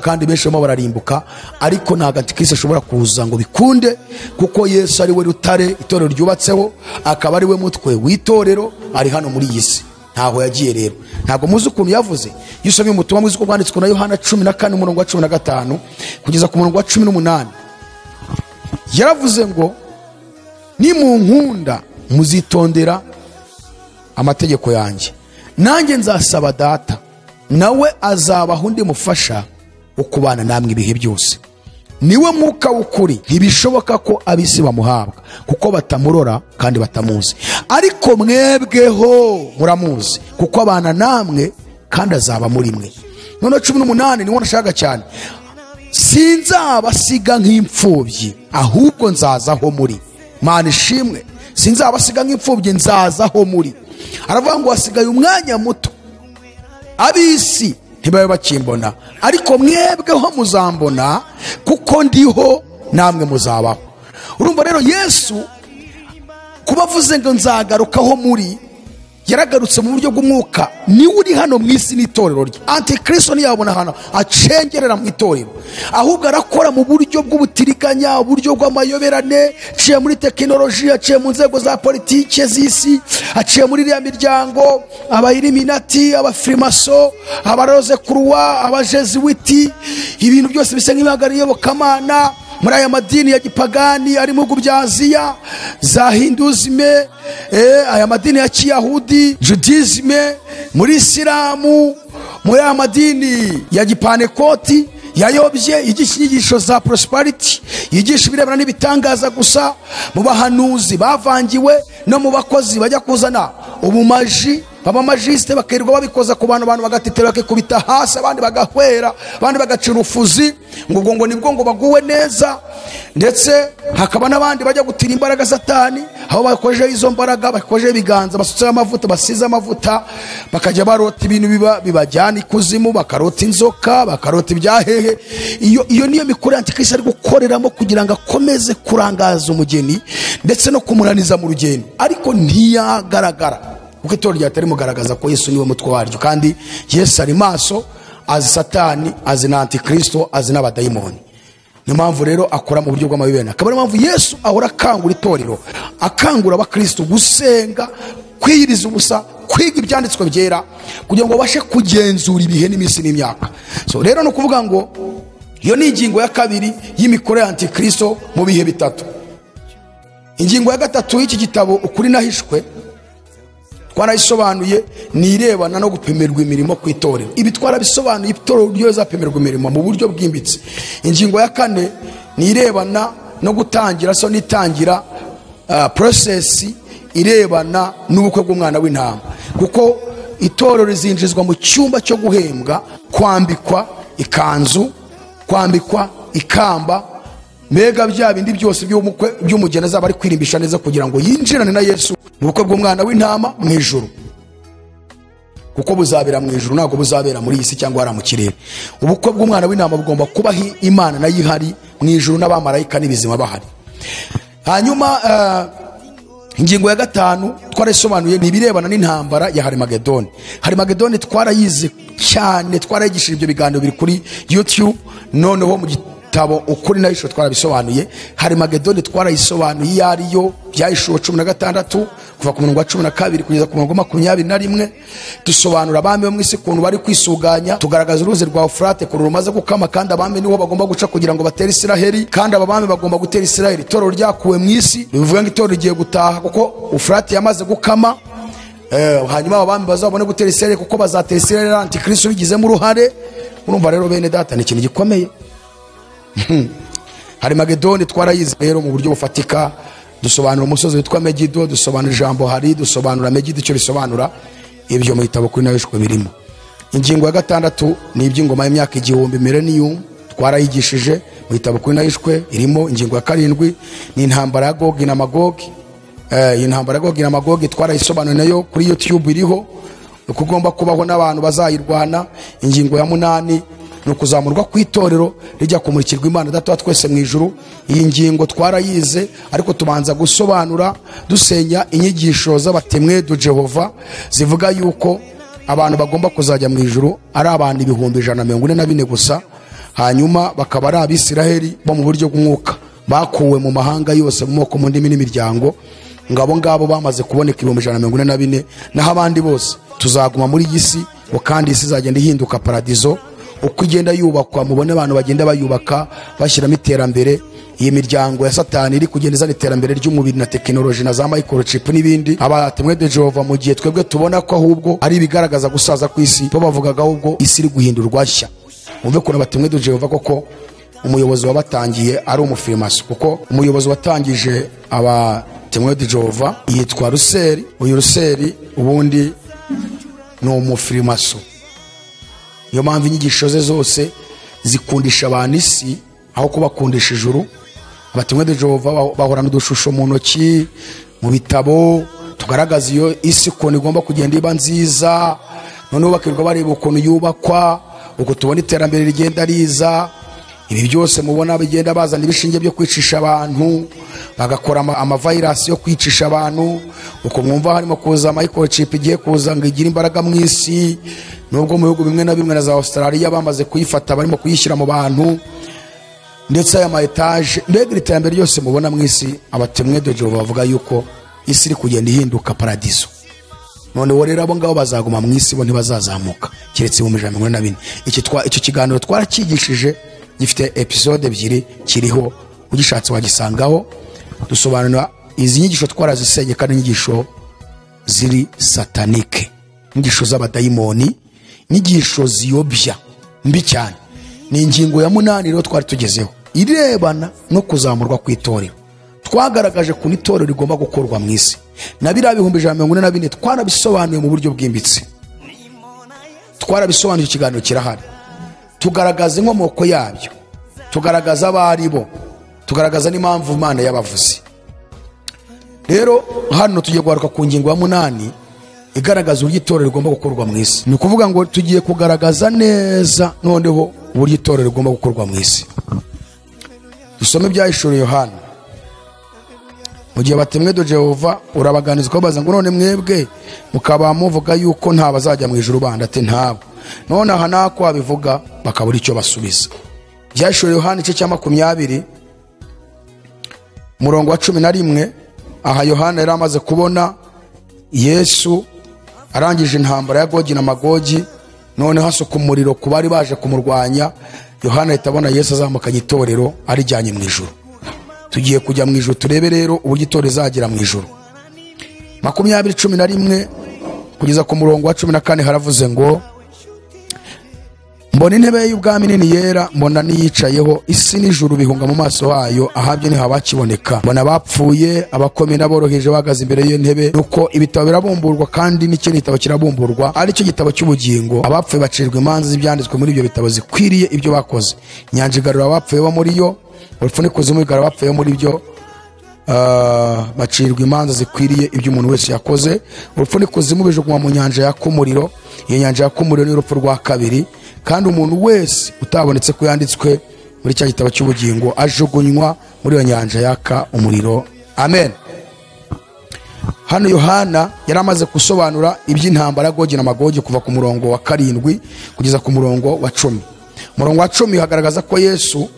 kandi benshi barimo bararimbuka. Ariko ntabwo Antikristo ashobora kuza ngo bikunde, kuko Yesu ari we rutare itorero ryubatseho, akaba ari we mutwe w'itorero, ari hano muri iyi si, ntaho yagiye. Rero ntabwo muzi ukuntu yavuze. Iyo usomye ubutumwa bwiza uko bwanditswe na Yohana 14 umurongo wa 15 kugeza ku murongo wa 18, yaravuze ngo nimunkunda muzitondera amategeko yanjye, nanjye nzasaba Data, nawe azabaha undi mufasha wo kubana namwe ibihe byose, niwe Mwuka w'ukuri. Ntibishoboka ko ab'isi bamuhabwa kuko batamurora kandi batamuzi, ariko mwebweho muramuzi kuko abana namwe kandi azaba muri mwe. None 18 niwo nashaka cyane, sinzabasiga nk'imfubyi ahubwo nzazaho muri. Mana ishimwe, sinzabasiga nk'imfubyi nzazaho muri. Aravuga ngo hasigaye umwanya muto ab'isi ntibabe bakimbona, ariko mwebweho muzambona kuko ndiho namwe muzabaho. Urumva rero Yesu kuba avuze ngo nzagarukaho muri, yaragarutse mu buryo bw'umwuka, niwe uri hano mu isi n'itorero rye. Antikristo ntiyabona hano acengerera mu itorero, ahubwo arakora mu buryo bw'ubutiriganya, uburyo bw'amayoberane, aciye muri tekinoloji, aciye mu nzego za politike z'isi, aciye muri iriya miryango, abayiliminati, abafrimaso, abaroze kuruwa, abajezuwiti, ibintu byose bisa nk'ibihagarariye iyobokamana muri aya madini ya gipagani ari mu bihugu bya Aziya, za Hinduzime, aya madini ya Kiyahudi, Judizime, muri Isilamu, muri aya madini ya gipanekoti yayobye, yigisha inyigisho za prosperity, yigisha ibirebana n'ibitangaza gusa, mu bahanuzi bavangiwe no mu bakozi bajya kuzana ubumaji Abamajiste bakirirwa babikoza ku bantu, abantu bagatitira bakikubita hasi, abandi bagahwera, abandi bagacira urufuzi, ngo ubwo ngo nibwo ngo baguwe neza. Ndetse hakaba n'abandi bajya gutira imbaraga Satani, aho bakojeho izo mbaraga, bakojeho ibiganza, basutseho amavuta, basize amavuta, bakajya barota ibintu bibajyana ikuzimu, bakarota inzoka, bakarota ibyahehe. Iyo niyo mikoro Antikristo ari gukoreramo kugira ngo akomeze kurangaza umugeni ndetse no kumunaniza mu rugendo, ariko ntiyagaragara kuko itorero ryatari mugaragaza ko Yesu niwe mutwe waryo, kandi Yesu ari maso, azi Satani, azi na Antikristo, azi n'abadayimoni. Niyo mpamvu rero akora mu buryo bw'amabibena. Akaba ariyo mpamvu Yesu ahora akangura itorero, akangura abakristo gusenga, kwiyiriza ubusa, kwiga ibyanditswe byera kugira ngo babashe kugenzura ibihe n'iminsi n'imyaka. So rero ni ukuvuga ngo iyo ni ingingo ya kabiri y'imikoro ya Antikristo mu bihe bitatu. Ingingo ya gatatu y'iki gitabo Ukuri Nahishwe twarayisobanuye, ni irebana no gupimirwa imirimo ku itorero. Ibi twarabisobanuye, itorero ryo rizapimirwa imirimo mu buryo bwimbitse. Ingingo ya kane ni irebana no gutangira so nitangira process irebana n'ubukwe bw'umwana w'intama, kuko itorero rizinjizwa mu cyumba cyo guhembwa, kwambikwa ikanzu, kwambikwa ikamba, mbega bya bindi byose by'umukwe by'umugeni azaba ari kwirimbisha neza kugira ngo yinjirane na Yesu mu bukwe bw'umwana w'intama mu ijuru, kuko buzabera mu ijuru, ntabwo buzabera muri iyi si cyangwa hariya mu kirere. Ubukwe bw'umwana w'intama bugomba kubaho Imana nayo ihari mu ijuru n'abamarayika n'ibizima bahari. Hanyuma ingingo ya gatanu twarayisobanuye, ni ibirebana n'intambara ya Harimagedoni. Harimagedoni twarayize cyane, twarayigishije, ibyo biganiro biri kuri YouTube, noneho mu gitabo Ukuri Nahishwe twarabisobanuye. Harimagedoni twarayisobanuye iyo ari yo, Byahishuwe 16 kuva ku murongo wa 12 kugeza ku murongo wa 21. Dusobanura abami bo mu isi ukuntu bari kwisuganya, tugaragaza uruzi rwa Ufurate ukuntu rumaze gukama, kandi abami niho bagomba guca kugira ngo batere Isiraheli, kandi aba bami bagomba gutera Isiraheli. Itorero ryakuwe mu isi, bivuga ngo itorero rigiye gutaha kuko Ufurate yamaze gukama. Hanyuma aba bami bazabone gutera Isiraheli kuko bazatera Isiraheli Antikristo bigizemo uruhare. Urumva rero bene data, ni ikintu gikomeye. Harimagedoni twarayize rero mu buryo bufatika, dusobanura umusozi witwa Megido, dusobanura ijambo hari, dusobanura Megido icyo bisobanura, ibyo mu gitabo Ukuri Nahishwe birimo. Ingingo ya gatandatu ni iby'ingoma y'imyaka 1000 millennium, twarayigishije mu gitabo Ukuri Nahishwe irimo. Ingingo ya karindwi ni intambara ya Gogi na Magogi. Iyi ntambara ya Gogi na Magogi twarayisobanuye nayo kuri YouTube iriho, uko ugomba kubaho n'abantu bazayirwana. Ingingo ya munani ni ukuzamurwa kw'itorero rijya kumurikirwa Imana Data wa twese mu ijuru. Iyi ngingo twarayize, ariko tubanza gusobanura dusenya inyigisho z'abatemwe du Jehova zivuga yuko abantu bagomba kuzajya mu ijuru ari abantu 144,000 gusa, hanyuma bakaba ari Abisiraheli bo mu buryo bw'umwuka bakuwe mu mahanga yose, mu moko, mu ndimi n'imiryango. Ngabo ngabo bamaze kuboneka 144,000, naho abandi bose tuzaguma muri iyi si, kandi isi izagenda ihinduka paradizo uko igenda yubakwa. Mubone abantu bagenda bayubaka bashyiramo iterambere. Iyi miryango ya Satani iri kugenda izana iterambere ry'umubiri na tekinoloji na za microchip n'ibindi. Abatemwe de Jehova, mu gihe twebwe tubona ko ahubwo ari ibigaragaza gusaza kw'isi, bo bavugaga ahubwo isi iri guhindurwa nshya. Umve ukuntu abatemwe de Jehova koko umuyobozi wabatangiye ari umufirimaso, kuko umuyobozi watangije abatemwe de Jehova yitwa Ruseri. Uyu Ruseri ubundi ni umufirimaso. Niyo mpamvu inyigisho ze zose zikundisha abantu isi aho kubakundisha ijuru. Abatemwe de Jehova bahorana udushusho mu ntoki, mu bitabo tugaragaza iyo isi ukuntu igomba kugenda iba nziza. Noneho bakirirwa bareba ukuntu yubakwa, uko tubona iterambere rigenda riza. Ibi byose mubona bigenda bazana ibishinge byo kwicisha abantu, bagakora amavirus yo kwicisha abantu. Uko mwumva harimo kuza microchip igiye kuza ngo igire imbaraga mu isi, nubwo mu bihugu bimwe na bimwe na za Australia bamaze kuyifata barimo kuyishyira mu bantu, ndetse aya ma etage. Mbega iterambere ryose mubona mu isi, abatemwe de Jehova bavuga yuko isi iri kugenda ihinduka paradiso. None rero abo ngabo bazaguma mu isi, bo ntibazazamuka keretse 144,000. Icyo kiganiro twarakigishije, gifite episode 2 kiriho, ugishatse wagisangaho. Dusobanura izi nyigisho twarazisenye, kandi inyigisho ziri satanike, inyigisho z'abadayimoni, inyigisho ziyobya mbi cyane. Ni ingingo ya munani rero twari tugezeho, irebana no kuzamurwa kw'itorero. Twagaragaje ukuntu itorero rigomba gukorwa mu isi. Na biriya 144,000 twarabisobanuye mu buryo bwimbitse, twarabisobanuye, ikiganiro kirahari, tugaragaza inkomoko yabyo, tugaragaza abari bo, tugaragaza n'impamvu Imana yabavuze. Rero hano tugiye kugaruka ku ngingo ya 8 igaragaza uburyo itorero rigomba gukorwa mu isi. Ni ukuvuga ngo tugiye kugaragaza neza noneho uburyo itorero rigomba gukorwa mu isi. Dusome ibyahishuriwe Yohana. Mu gihe batemwe do Jehova urabaganiza ukabaza ngo none mwebwe mukaba muvuga yuko nta bazajya mu ijuru bandi, ati ntabo. None aha nako babivuga bakabura icyo basubiza. Ibyahishuriwe Yohana igice cya 20 umurongo wa 11. Aha Yohana yari amaze kubona Yesu arangije intambara ya Gogi na Magogi, noneho asuka umuriro ku bari baje kumurwanya. Yohana ahita abona Yesu azamukanye itorero arijyanye mu ijuru. Tugiye kujya mu ijuru turebe rero uburyo itorero rizagera mu ijuru. 20:11 kugeza ku murongo wa 14 haravuze ngo mbona intebe y'ubwami nini yera, mbona niyicayeho, isi n'ijuru bihunga mu maso hayo, ahabyo ntihabakiboneka. Mbona abapfuye, abakomeye n'aboroheje bahagaze imbere y'iyo ntebe, nuko ibitabo birabumburwa, kandi n'ikindi gitabo kirabumburwa, ari cyo gitabo cy'ubugingo. Abapfuye bacirwa imanza z'ibyanditswe muri ibyo bitabo zikwiriye ibyo bakoze. Inyanja igarura abapfuye bo muri yo, urupfu n'ikuzimu bigarura abapfuye bo muri byo, bacirwa imanza zikwiriye ibyo umuntu wese yakoze. Urupfu n'ikuzimu bijugunywa mu nyanja yaka umuriro. Iyo nyanja yaka umuriro ni urupfu rwa kabiri, kandi umuntu wese utabonetse ko yanditswe muri cya gitabo cy'ubugingo ajugunywa muri iyo nyanja yaka umuriro. Amen. Hano Yohana yari amaze gusobanura iby'intambara ya Gogi na Magogi kuva ku murongo wa 7 kugeza ku murongo wa 10. Umurongo wa 10 hagaragaza ko Yesu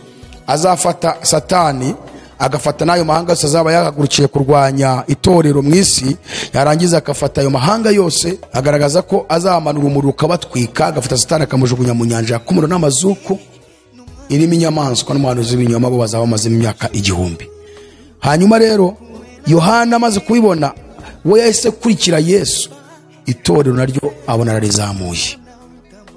azafata Satani, agafata n'ayo mahanga yose azaba yahagurukiye kurwanya itorero mu isi, yarangiza agafata ayo mahanga yose, agaragaza ko azamanura umuriro ukabatwika, agafata Satani akamujugunya mu nyanja yaka umuriro n'amazuku irimo inyamaswa n'umuhanuzi w'ibinyoma, bo bazaba bamazemo imyaka 1000. Hanyuma rero Yohana amaze kubibona, we yahise kurikira Yesu, itorero naryo abona ararizamuye,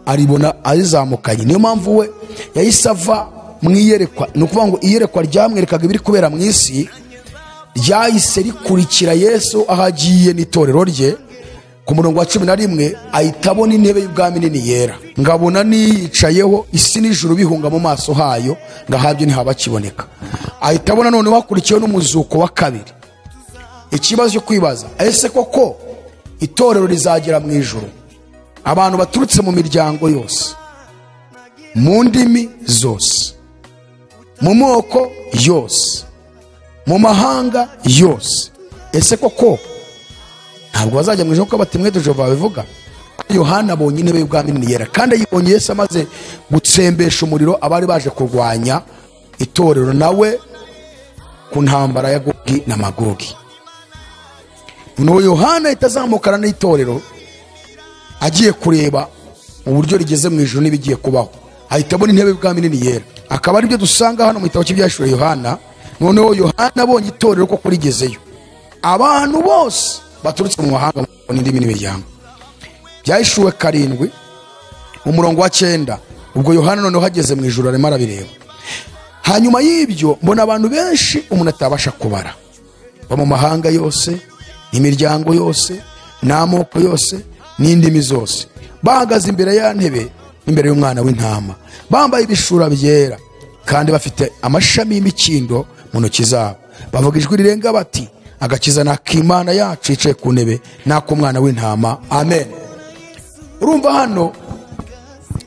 aribona arizamukanye. Niyo mpamvu we yahise ava mu iyerekwa. Ni ukuvuga ngo iyerekwa ryamwerekaga ibiri kubera mu isi ryahise rikurikira Yesu aho agiye n'itorero rye. Ku murongo wa 11 ahita abona intebe y'ubwami nini yera, ngabona niyicayeho, isi n'ijuru bihunga mu maso hayo, ngahabyo ntihabakiboneka. Ahita abona noneho hakurikiyeho n'umuzuko wa kabiri. Ikibazo cyo kwibaza, ese koko itorero rizagera mu ijuru abantu baturutse mu miryango yose, mu ndimi zose, mu moko yose, mu mahanga yose, ese koko ntabwo bazajya mu ijuru kuko batimwe Jehova babivuga? Yohana abonye intebe y'ubwami nini yera, kandi ayibonye Yesu amaze gutsembesha umuriro abari baje kurwanya itorero nawe ku ntambara ya Gogi na Magogi. Nuko Yohana ahita azamukana n'itorero agiye kureba uburyo rigeze mu ijuru n'ibigiye kubaho, ahita abona intebe y'ubwami nini yera, akaba aribyo dusanga hano mu gitabo cy'ibyahishuriwe Yohana. Noneho Yohana abonye itorero koko rigezeyo, abantu bose baturutse mu mahanga n'indimi n'imiryango. Byahishuwe 7 umurongo wa 9. Ubwo Yohana noneho hageze mu ijuru arimo arabireba. Hanyuma y'ibyo mbona abantu benshi umuntu atabasha kubara, bo mu mahanga yose, n'imiryango yose, n'amoko yose, n'indimi zose, bahagaze imbere ya ntebe, imbere y'umwana w'intama, bambaye ibishura byera, kandi bafite amashami y'imikindo mu ntoki zabo. Bavuga ijwi rirenga bati agakiza n'ak'Imana yacu yicaye ku ntebe n'ak'umwana w'intama. Amen. Urumva hano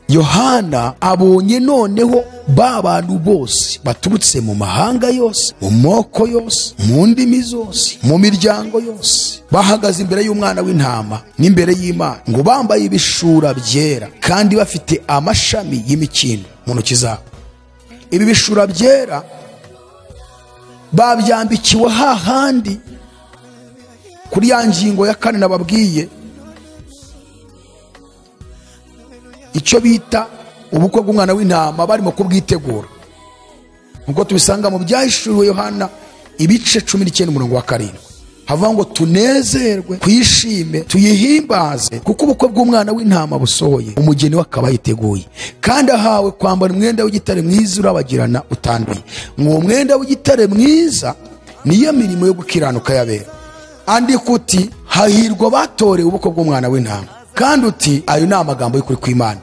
Yohana abonye noneho ba bantu bose baturutse mu mahanga yose, mu moko yose, mu ndimi zose, mu miryango yose, bahagaze imbere y'umwana w'intama n'imbere y'Imana, ngo bambaye ibishura byera kandi bafite amashami y'imikindo mu ntoki zabo. Ibi bishura byera babyambikiwe hahandi kuri ya ngingo ya 4 nababwiye, icyo bita ubukwe bw'umwana w'intama barimo kubwitegura, nkuko tubisanga mu byahishuriwe Yohana ibice 19 umurongo wa 7. Havuga ngo tunezerwe, twishime, tuyihimbaze, kuko ubukwe bw'umwana w'intama busohoye, umugeni we akaba yiteguye, kandi ahawe kwambara umwenda w'igitare mwiza urabagirana utanduye. Ngo mwenda w'igitare mwiza niyo mirimo yo gukiranuka y'abera. Andika uti hahirwa batorewe ubukwe bw'umwana w'intama, kandi uti ayo ni amagambo y'ukuri kw'Imana.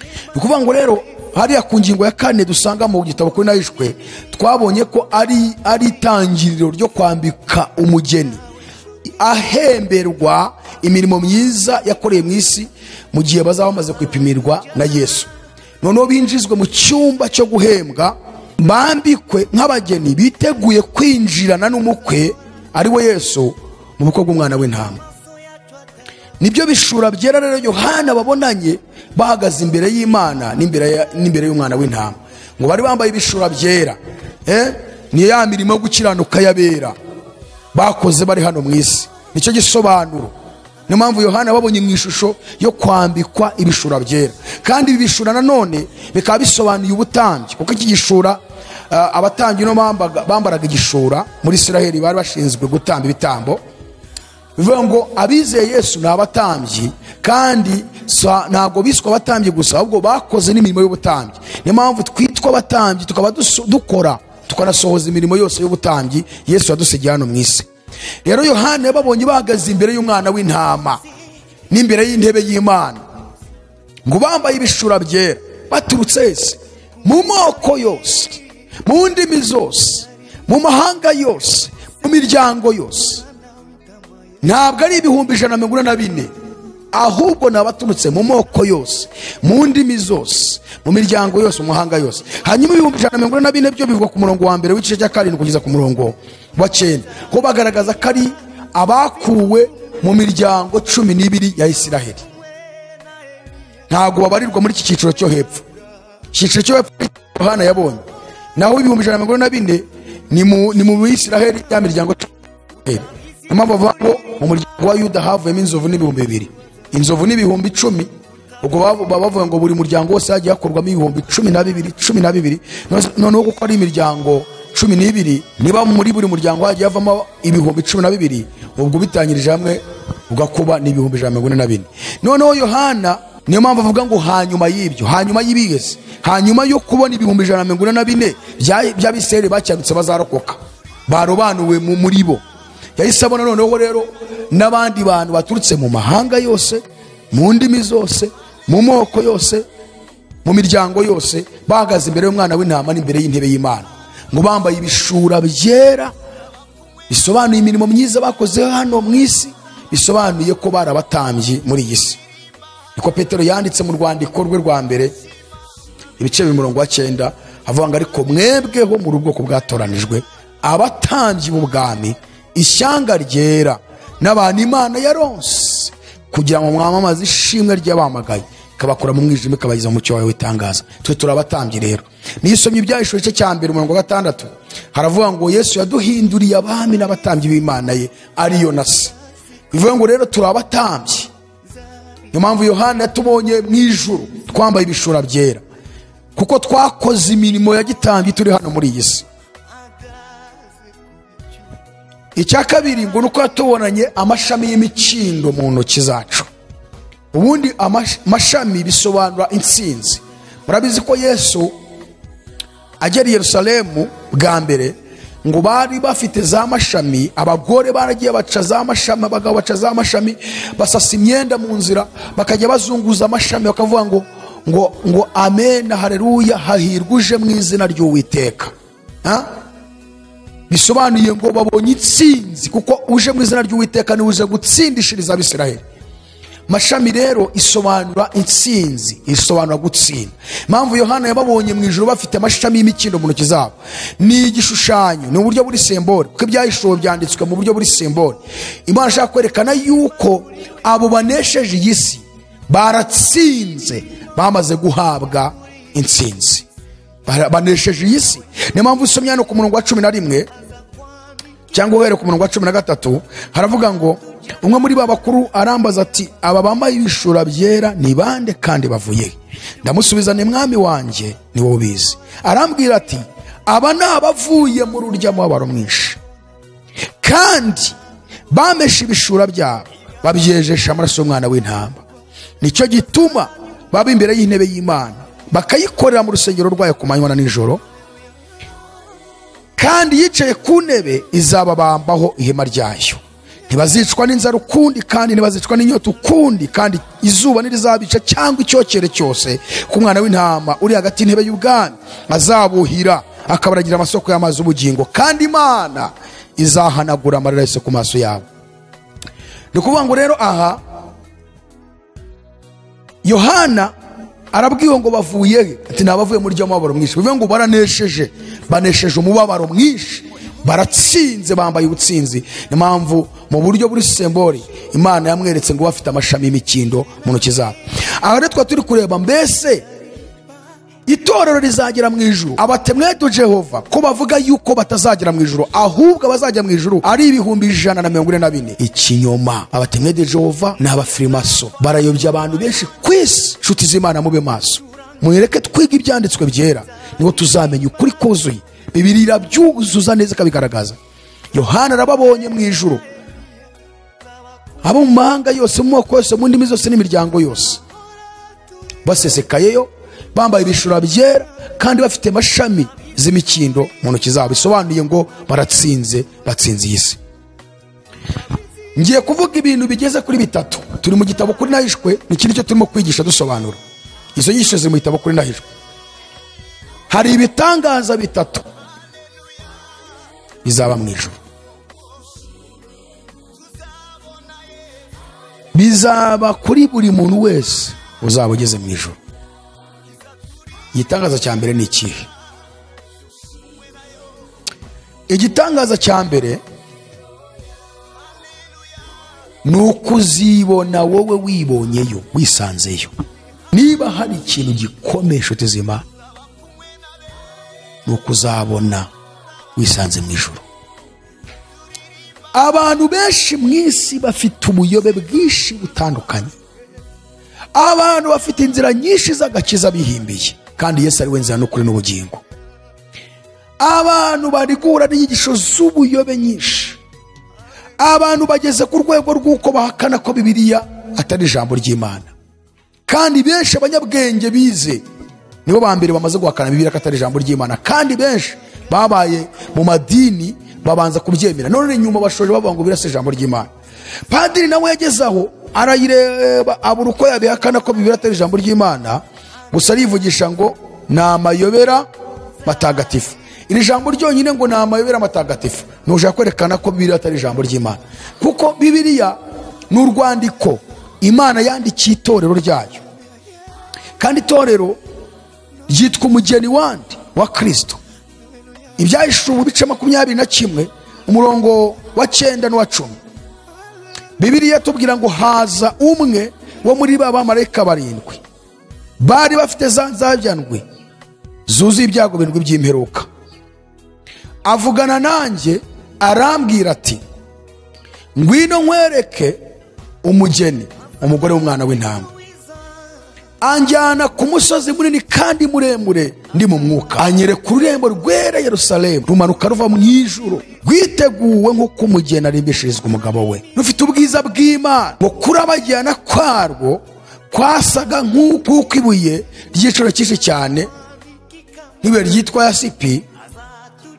Ni ukuvuga ngo rero hariya ku ngingo ya 4 dusanga mu gitabo kuri nahishwe, twabonye ko ari itangiriro ryo kwambika umugeni ahemberwa imirimo myiza yakoreye mu isi mu gihe bazaba bamaze kwipimirwa na Yesu. Noneho binjizwe mu cyumba cyo guhembwa, bambikwe nk'abageni biteguye kwinjirana n'umukwe ari we Yesu mu bukwe bw'umwana w'intama. Nibyo bishura byera rero Yohana babonanye bahagaze imbere y'Imana n'imbere y'umwana w'intama, ngo bari bambaye ibishura byera. Ni ya mirimo yo gukiranuka yabera bakoze bari hano mu isi, nicyo gisobanuro. Niyo mpamvu Yohana babonye mu ishusho yo kwambikwa ibishura byera. Kandi ibi bishura nanone bikaba bisobanuye ubutambyi, kuko iki gishura abatambyi no bambaraga igishura muri Isiraheli, bari bashinzwe gutamba ibitambo. Bivuga ngo abizeye Yesu ni abatambyi, kandi ntabwo biswa abatambyi gusa, ahubwo bakoze n'imirimo y'ubutambyi. Niyo mpamvu twitwa abatambyi, tukaba dukora tukanasohoza imirimo yose y'ubutambyi Yesu yadusigiye hano mu isi. Rero Yohana yababonye bahagaze imbere y'umwana w'intama n'imbere y'intebe y'Imana, ngo bambaye ibishura byera, baturutse hese, mu moko yose, mu ndimi zose, mu mahanga yose, mu miryango yose. Ntabwo ari 144,000, ahubwo ni abaturutse mu moko yose, mu ndimi zose, mu miryango yose, mu mahanga yose. Hanyuma 144,000 byo bivugwa ku murongo wa mbere w'igice cya 7 kugeza ku murongo wa 9, ko bagaragaza ko ari abakuwe mu miryango 12 ya Isiraheli. Ntabwo babarirwa muri iki cyiciro cyo hepfo. Icyiciro cyo hepfo Yohana yabonye, naho 144,000 ni mu Isiraheli ya miryango 12. Niyo mpamvu bavuga ngo mu muryango wa Yuda havuyemo inzovu n'2000, inzovu n'10,000. Ubwo baba bavuga ngo buri muryango wose hagiye hakorwamo 12,000, 12,000. Noneho kuko ari imiryango 12, niba muri buri muryango hagiye havamo 12,000, ubwo bitangirije hamwe ugakuba ni 144,000. Noneho Yohana niyo mpamvu avuga ngo hanyuma y'ibyo, hanyuma y'ibigeze, hanyuma yo kubona 144,000 by'Abisirayeli bacyandutse bazarokoka, barobanuwe muri bo, yahise abona noneho rero n'abandi bantu baturutse mu mahanga yose, mu ndimi zose, mu moko yose, mu miryango yose, bahagaze imbere y'umwana w'intama n'imbere y'intebe y'Imana, ngo bambaye ibishura byera, bisobanuye imirimo myiza bakoze hano mu isi, bisobanuye ko barabatambyi muri iyi si. Niko Petero yanditse mu rwandiko rwe rwa mbere ibice 9, avuga ngo ariko mwebweho muri ubwoko bwatoranijwe, abatambyi b'ubwami, ishyanga ryera, n'abantu Imana yaronse, kugira ngo mwamamaze ishimwe ry'abamagaye, ikabakura mu mwijima ikabageza mu mucyo wawe w'itangaza. Twe turabatambyi rero. Niyo usomye Ibyahishuriwe igice cya 1 umurongo wa 6, haravuga ngo Yesu yaduhinduriye abami n'abatambyi b'Imana ye, ariyo na se. Bivuga ngo rero turabatambyi. Niyo mpamvu Yohana yatubonye mu ijuru twambaye ibishura byera, kuko twakoze imirimo ya gitambyi turi hano muri iyi si. Icya kabiri ngo nuko yatubonanye amashami y'imikindo mu ntoki zacu. Ubundi amashami bisobanura intsinzi. Murabizi ko Yesu agera i Yerusalemu bwa mbere, ngo bari bafite za mashami, abagore baragiye baca za mashami, abagabo baca za mashami, basasa imyenda mu nzira, bakajya bazunguza amashami bakavuga ngo ngo ngo amen, haleluya, hahirwa uje mu izina ry'Uwiteka. Bisobanuye ngo babonye intsinzi, kuko uje mu izina ry'Uwiteka ni uje gutsindishiriza Abisiraheli. Mashami rero isobanura intsinzi, isobanura gutsinda. Impamvu Yohana yababonye mu ijuru bafite amashami y'imikindo mu ntoki zabo, ni igishushanyo, ni uburyo buri sembore, kuko ibyahishuwe byanditswe mu buryo buri sembore. Imana ashaka kwerekana yuko abo banesheje iyi si baratsinze, bamaze guhabwa intsinzi, banesheje iyi si. Niyo mpamvu usomye hano ku murongo wa 11 cyangwa uhere ku murongo wa 13, haravuga ngo umwe muri ba bakuru arambaza ati aba bambaye ibishura byera ni bande kandi bavuye he? Ndamusubiza ni mwami wanjye ni wowe ubizi. Arambwira ati aba ni abavuye mu rurya mubabaro mwinshi, kandi bameshe ibishura byabo babyejesha amaraso y'umwana w'intama. Nicyo gituma baba imbere y'intebe y'Imana, bakayikorera mu rusengero rwayo ku manywa na nijoro, kandi yicaye ku ntebe izababambaho ihema ryayo. Ntibazicwa n'inzara ukundi, kandi ntibazicwa n'inyota ukundi, kandi izuba ntirizabica cyangwa icyokere cyose, ku mwana w'intama uri hagati y'intebe y'ubwami azabuhira, akabaragira amasoko y'amazi ubugingo, kandi Imana izahanagura amarira yose ku maso yabo. Ni ukuvuga ngo rero aha Yohana arabwiwe ngo bavuye he? Ati nabavuye muri ryo mubabaro mwinshi. Bivuze ngo baranesheje, banesheje umubabaro mwinshi, baratsinze, bambaye ubutsinzi. Ni mpamvu mu buryo buri sembori Imana yamweretse ngo bafite amashami y'imikindo mu ntoki zabo. Aha rero twa turi kureba mbese itorero rizagera mu ijuru. Abatemwedo Jehova ko bavuga yuko batazagera mu ijuru, ahubwo abazajya mu ijuru ari 144,000. Ikinyoma. Abatemwedo Jehova ni abafirimaso, barayobya abantu benshi ku isi. Nshuti z'Imana, mube maso, mwereke twiga ibyanditswe byera, niho tuzamenya ukuri kuzuye. Bibiliya irabyuzuza neza ikabigaragaza. Yohana arababonye mu ijuru, abo mu mahanga yose, mu moko yose, mu ndimi zose n'imiryango yose, basesekayeyo, bambaye ibishura byera, kandi bafite amashami z'imikindo mu ntoki zabo. Bisobanuye ngo baratsinze, batsinze iyi si. Ngiye kuvuga ibintu bigeze kuri bitatu. Turi mu gitabo kuri nahishwe, ni iki nicyo turimo kwigisha dusobanura. Izo nyigisho ziri mu gitabo kuri nahishwe. Hari ibitangaza bitatu bizaba mu ijuru, bizaba kuri buri muntu wese uzaba ugeze mu ijuru. Igitangaza cya mbere ni ikihe? Igitangaza cya mbere ni ukuzibona wowe wibonyeyo, wisanzeyo. Niba hari ikintu gikomeye inshuti z'Imana, ni ukuzabona wisanze mu ijuru. Abantu benshi mu isi bafite ubuyobe bwinshi butandukanye. Abantu bafite inzira nyinshi z'agakiza bihimbiye, kandi Yesu ari we nzira n'ukuri n'ubugingo. Abantu bari guhura n'inyigisho z'ubuyobe nyinshi. Abantu bageze ku rwego rw'uko bahakana ko Bibiliya atari ijambo ry'Imana. Kandi benshi abanyabwenge bize nibo ba mbere bamaze guhakana Bibiliya ko atari ijambo ry'Imana. Kandi benshi babaye mu madini babanza kubyemera, none nyuma bashoje bavuga ngo birasa ijambo ry'Imana. Padiri nawe yageze aho arayireba, abura uko yabihakana ko Bibiliya atari ijambo ry'Imana, gusa arivugisha ngo ni amayobera matagatifu. Iri jambo ryonyine ngo ni amayobera matagatifu nuje kwerekana ko Bibiliya atari ijambo ry'Imana, kuko Bibiliya ni urwandiko Imana yandikiye itorero ryayo, kandi itorero ryitwa umugeni wandi wa Kristo. Ibyahishuwe ibice 21 umurongo wa 9 n'uwa 10, Bibiliya tubwira ngo haza umwe wo muri ba bamarayika barindwi bari bafite za nzabya zuzuye ibyago birindwi by'imperuka, avugana nanjye arambwira ati ngwino nkwereke umugeni, umugore w'umwana w'intama. Anjyana ku musozi munini kandi muremure ndi mu mwuka, anyereka ururembo rwera Yerusalemu rumanuka ruva mu ijuru, rwiteguwe nk'uko umugeni arimbishirizwa umugabo we, rufite ubwiza bw'Imana. Ngo kurabagirana kwarwo kwasaga nk'uko ibuye ry'igiciro cyinshi cyane, nk'ibuye ryitwa yasipi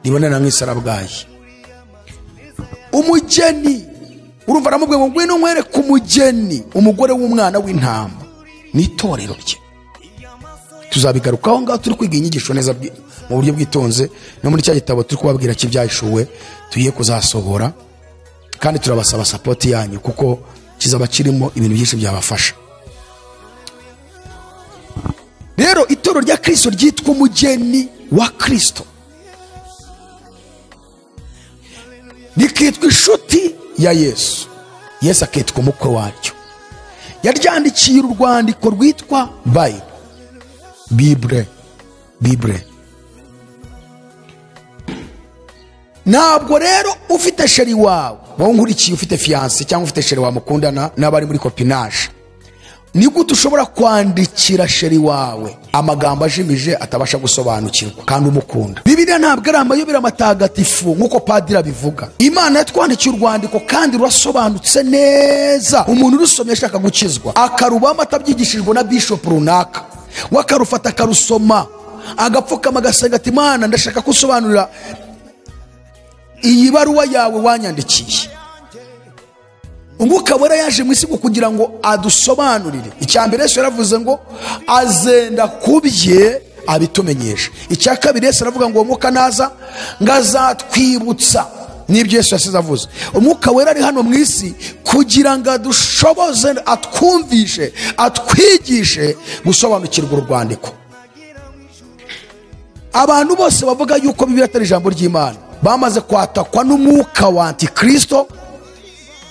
ribonana nk'isarabwayi. Umugeni, urumva aramubwiye ngo ngwino nkwereke umugeni, umugore w'umwana w'intama, ni itorero rye. Tuzabigarukaho ngaho turi kwiga inyigisho neza mu buryo bwitonze, no muri cya gitabo turi kubabwira cy'ibyahishuwe tugiye kuzasohora, kandi turabasaba support yanyu kuko kizaba kirimo ibintu byinshi byabafasha. Rero itorero rya Kristo ryitwa umugeni wa Kristo, rikitwa inshuti ya Yesu, Yesu akitwa umukwe waryo. Yaryandikiye urwandiko rwitwa Bible, Bible. Ntabwo rero ufite sheri wawe, wowe nkurikiye ufite fiancé cyangwa ufite sheri wawe mukundana n'abari muri copinage, ni gute ushobora kwandikira sheri wawe amagambo ajimije atabasha gusobanukirwa kandi umukunda? Bibiliya ntabwo ari amayobera matagatifu nk'uko padiri abivuga. Imana yatwandikiye urwandiko kandi rurasobanutse neza. Umuntu urusomye ashaka gukizwa akarubamo atabyigishijwe na bishop runaka, we akarufata akarusoma agapfukama agasenga ati Imana ndashaka kusobanurira iyi baruwa yawe wanyandikiye. Umwuka Wera yaje mu isi kugira ngo adusobanurire. Icya mbere Yesu yaravuze ngo azenda kubye abitumenyesha. Icya kabiri Yesu aravuga ngo uwo mwuka naza ngazatwibutsa n'ibyo Yesu yasize avuze. Umwuka Wera ari hano mu isi kugira ngo adushoboze, atwumvishe, atwigishe gusobanukirwa urwandiko. Abantu bose bavuga yuko Bibiliya atari ijambo ry'Imana bamaze kwatakwa n'umwuka wa Antikristo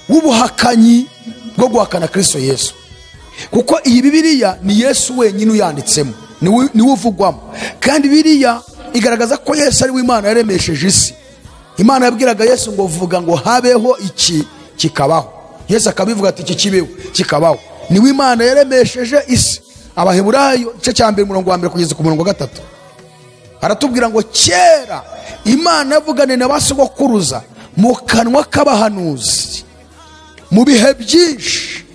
w'ubuhakanyi bwo guhakana Kristo Yesu. Kuko iyi Bibiliya ni Yesu wenyine uyanditsemo, niwe uvugwamo. Kandi Bibiliya igaragaza ko Yesu ari we Imana yaremesheje isi. Imana yabwiraga Yesu ngo vuga ngo habeho iki, kikabaho. Yesu akabivuga ati iki kibeho, kikabaho. Niwe Imana yaremesheje isi. Abaheburayo igice cya mbere umurongo wa mbere kugeza ku murongo wa 3 aratubwira ngo kera Imana yavuganye na basogokuruza mu kanwa k'abahanuzi mu bihe byinshi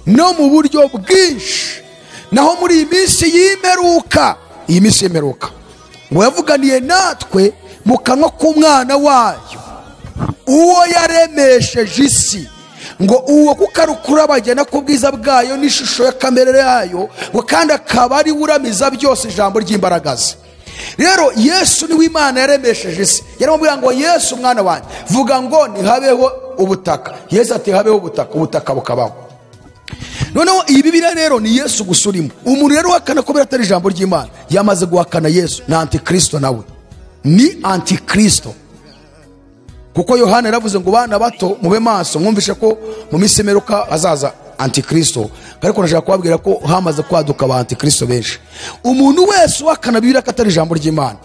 no mu buryo bwinshi, naho muri iyi minsi y'imperuka, iyi minsi y'imperuka ngo yavuganiye natwe mu kanwa k'umwana wayo uwo yaremesheje isi, ngo uwo kuko ari ukurabagena ku bwiza bwayo n'ishusho ya kamere yayo, ngo kandi akaba ari uramiza byose ijambo ry'imbaraga ze. Rero Yesu niwe Imana yaremesheje isi. Yaramubwira ngo Yesu mwana wanjye vuga ngo ntihabeho ubutaka. Yesu ati habeho ubutaka, ubutaka bukabaho. Noneho iyi Bibiliya rero ni Yesu gusa urimo. Umuntu rero uhakana ko atari ijambo ry'Imana yamaze guhakana Yesu, na Antikristo nawe ni Antikristo. Kuko Yohana yaravuze ngo bana bato mube maso, mwumvishe ko mu minsi y'imperuka hazaza Antikristo. Ariko nashaka kubabwira ko hamaze kwaduka ba Antikristo benshi. Umuntu wese uhakana Bibiliya ko atari ijambo ry'Imana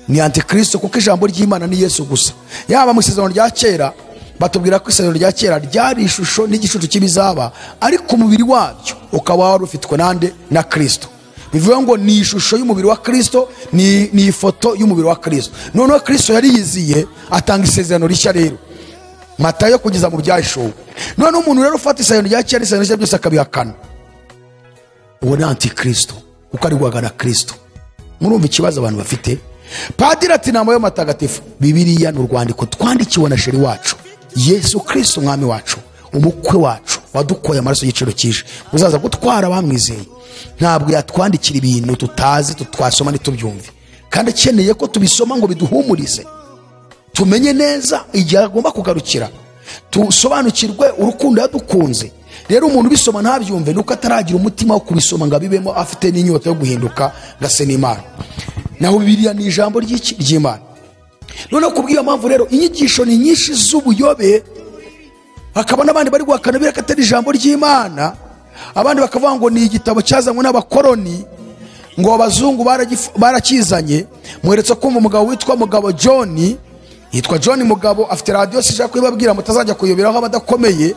ni Antikristo, kuko ijambo ry'Imana ni Yesu gusa. Yaba mu isezerano rya kera batubwira ko isezerano rya kera ryari ishusho n'igicucu cy'ibizaba, ariko umubiri wabyo ukaba wari ufitwe nande? Na Kristo. Bivuga ngo ni ishusho y'umubiri wa Kristo, ni ifoto y'umubiri wa Kristo. Noneho Kristo yari yiziye atanga isezerano rishya rero, Matayo kugeza mu Byahishuwe. Noneho umuntu rero ufata isezerano rya kera n'isezerano rishya byose akabihakana, uwo ni Antikristo, kuko ari guhakana Kristo. Murumva ikibazo abantu bafite? Padiri ati namba y'amatagatifu. Bibiliya ni urwandiko twandikiwe na sheri wacu Yesu Kristo umwami wacu, umukwe wacu wadukoye amaraso y'igiciro cyinshi, uzaza gutwara abamwizeye. Ntabwo yatwandikira ibintu tutazi, tutwasoma ntitubyumve, kandi akeneye ko tubisoma ngo biduhumurize, tumenye neza igihe agomba kugarukira, tusobanukirwe urukundo yadukunze. Rero umuntu ubisoma ntabyumve nuko ataragira umutima wo kubisoma ngo abibemo, afite n'inyota yo guhinduka ngase n'Imana. Naho Bibiliya ni ijambo ry'Imana. Noneho kubw'iyo mpamvu rero inyigisho ni nyinshi z'ubuyobe, hakaba n'abandi bari guhakana Bibiliya ko atari ijambo ry'Imana, abandi bakavuga ngo ni igitabo cyazanywe n'abakoroni, ngo abazungu barakizanye. Mweretse kumva umugabo witwa Mugabo John, yitwa John Mugabo, afite radio sija kubabwira mutazajya kuyoberaho abadakomeye.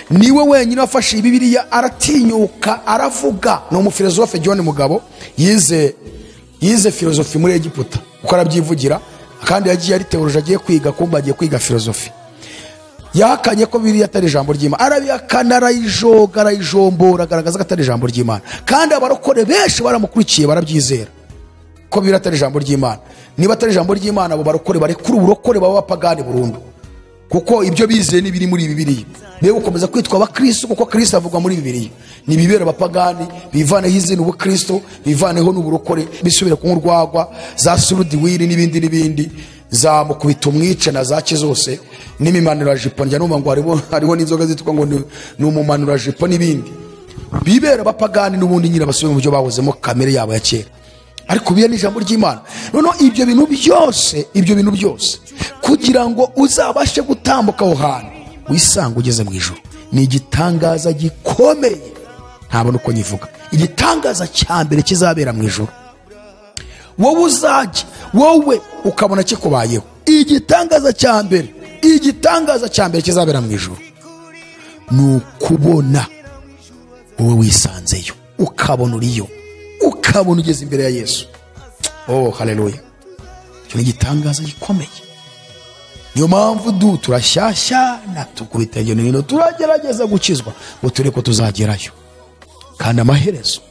Niwe wenyine wafashe Bibiliya aratinyuka aravuga. Ni umufilosofe John Mugabo, yize filosofi muri Egiputa, uko arabyivugira, kandi yagiye ari teoloji, agiye kwiga kumba agiye kwiga filosofi. Yahakanye ko Bibiliya atari ijambo ry'Imana, arabihakana, arayijoga, arayijombora, agaragaza ko atari ijambo ry'Imana. Kandi abarokore benshi baramukurikiye barabyizera ko Bibiliya atari ijambo ry'Imana. Niba atari ijambo ry'Imana, abo barokore barekura uburokore baba abapagani burundu, kuko ibyo bizeye n'ibiri muri Bibiliya. Be gukomeza kwitwa abakristo, kuko Kristo avugwa muri Bibiliya. Ni bibera abapagani, bivaneho izina ubukristo, bivaneho n'uburokore, bisubire ku urwagwa za surudiwiri n'ibindi n'ibindi, za mukubita umwice na zaki zose n'imimanura jipo. Njya numva ngo hariho n'inzoga zitwa ngo ni umumanura jipo n'ibindi. Bibera abapagani n'ubundi nyine basubire mu byo bahozemo, kamere yabo ya kera. Ariko Bibiliya ni ijambo ry'Imana. Noneho ibyo bintu byose, ibyo bintu byose kugira ngo uzabashe gutambuka aho hantu wisanga ugeze mu ijuru, ni igitangaza gikomeye. Ntabona uko nyivuga. Igitangaza cya mbere kizabera mu ijuru, wowe uzajya, wowe ukabona kikubayeho. Igitangaza cya mbere, igitangaza cya mbere kizabera mu ijuru ni ukubona wowe wisanzeyo, ukabona uriyo, ukabona ugeze imbere ya Yesu. Oh haleluya! Icyo ni igitangaza gikomeye. Niyo mpamvu turashyashyana, tukubita hirya no hino, turagerageza gukizwa ngo turebe ko tuzagerayo, kandi amaherezo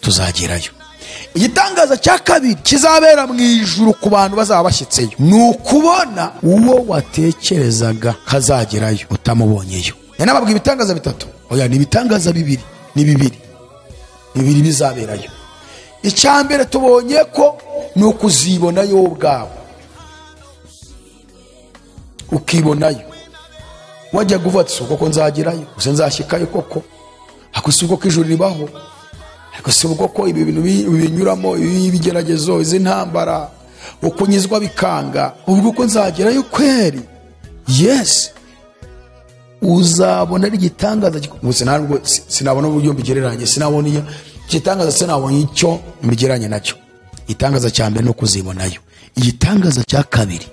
tuzagerayo. Igitangaza cya kabiri kizabera mu ijuru ku bantu bazaba bashyitseyo ni ukubona uwo watekerezaga kazagerayo utamubonyeyo. Yanababwiye ibitangaza bitatu. Oya, ni ibitangaza bibiri, ni bibiri. Bibiri bizaberayo. Icya mbere tubonye ko ni ukuzibonayo ubwawe. Ukibonayo. Wajya kuvuga ati koko nzagerayo, gusa nzashyikayo koko. Ariko si ubwo ko ijuru ribaho. Ariko si ubwo ko ibi bintu binyuramo, ibi bigeragezo, izi ntambara, uko nyizwa bikanga, ubwo ko nzagerayo kweri. Yes. Uzabona ari igitangaza. Gusa sinabona uburyo mbigereranye, sinabona iyo igitangaza, sinabonye icyo mbigereranye nacyo. Igitangaza cya mbere ni ukuzibonayo. Igitangaza cya kabiri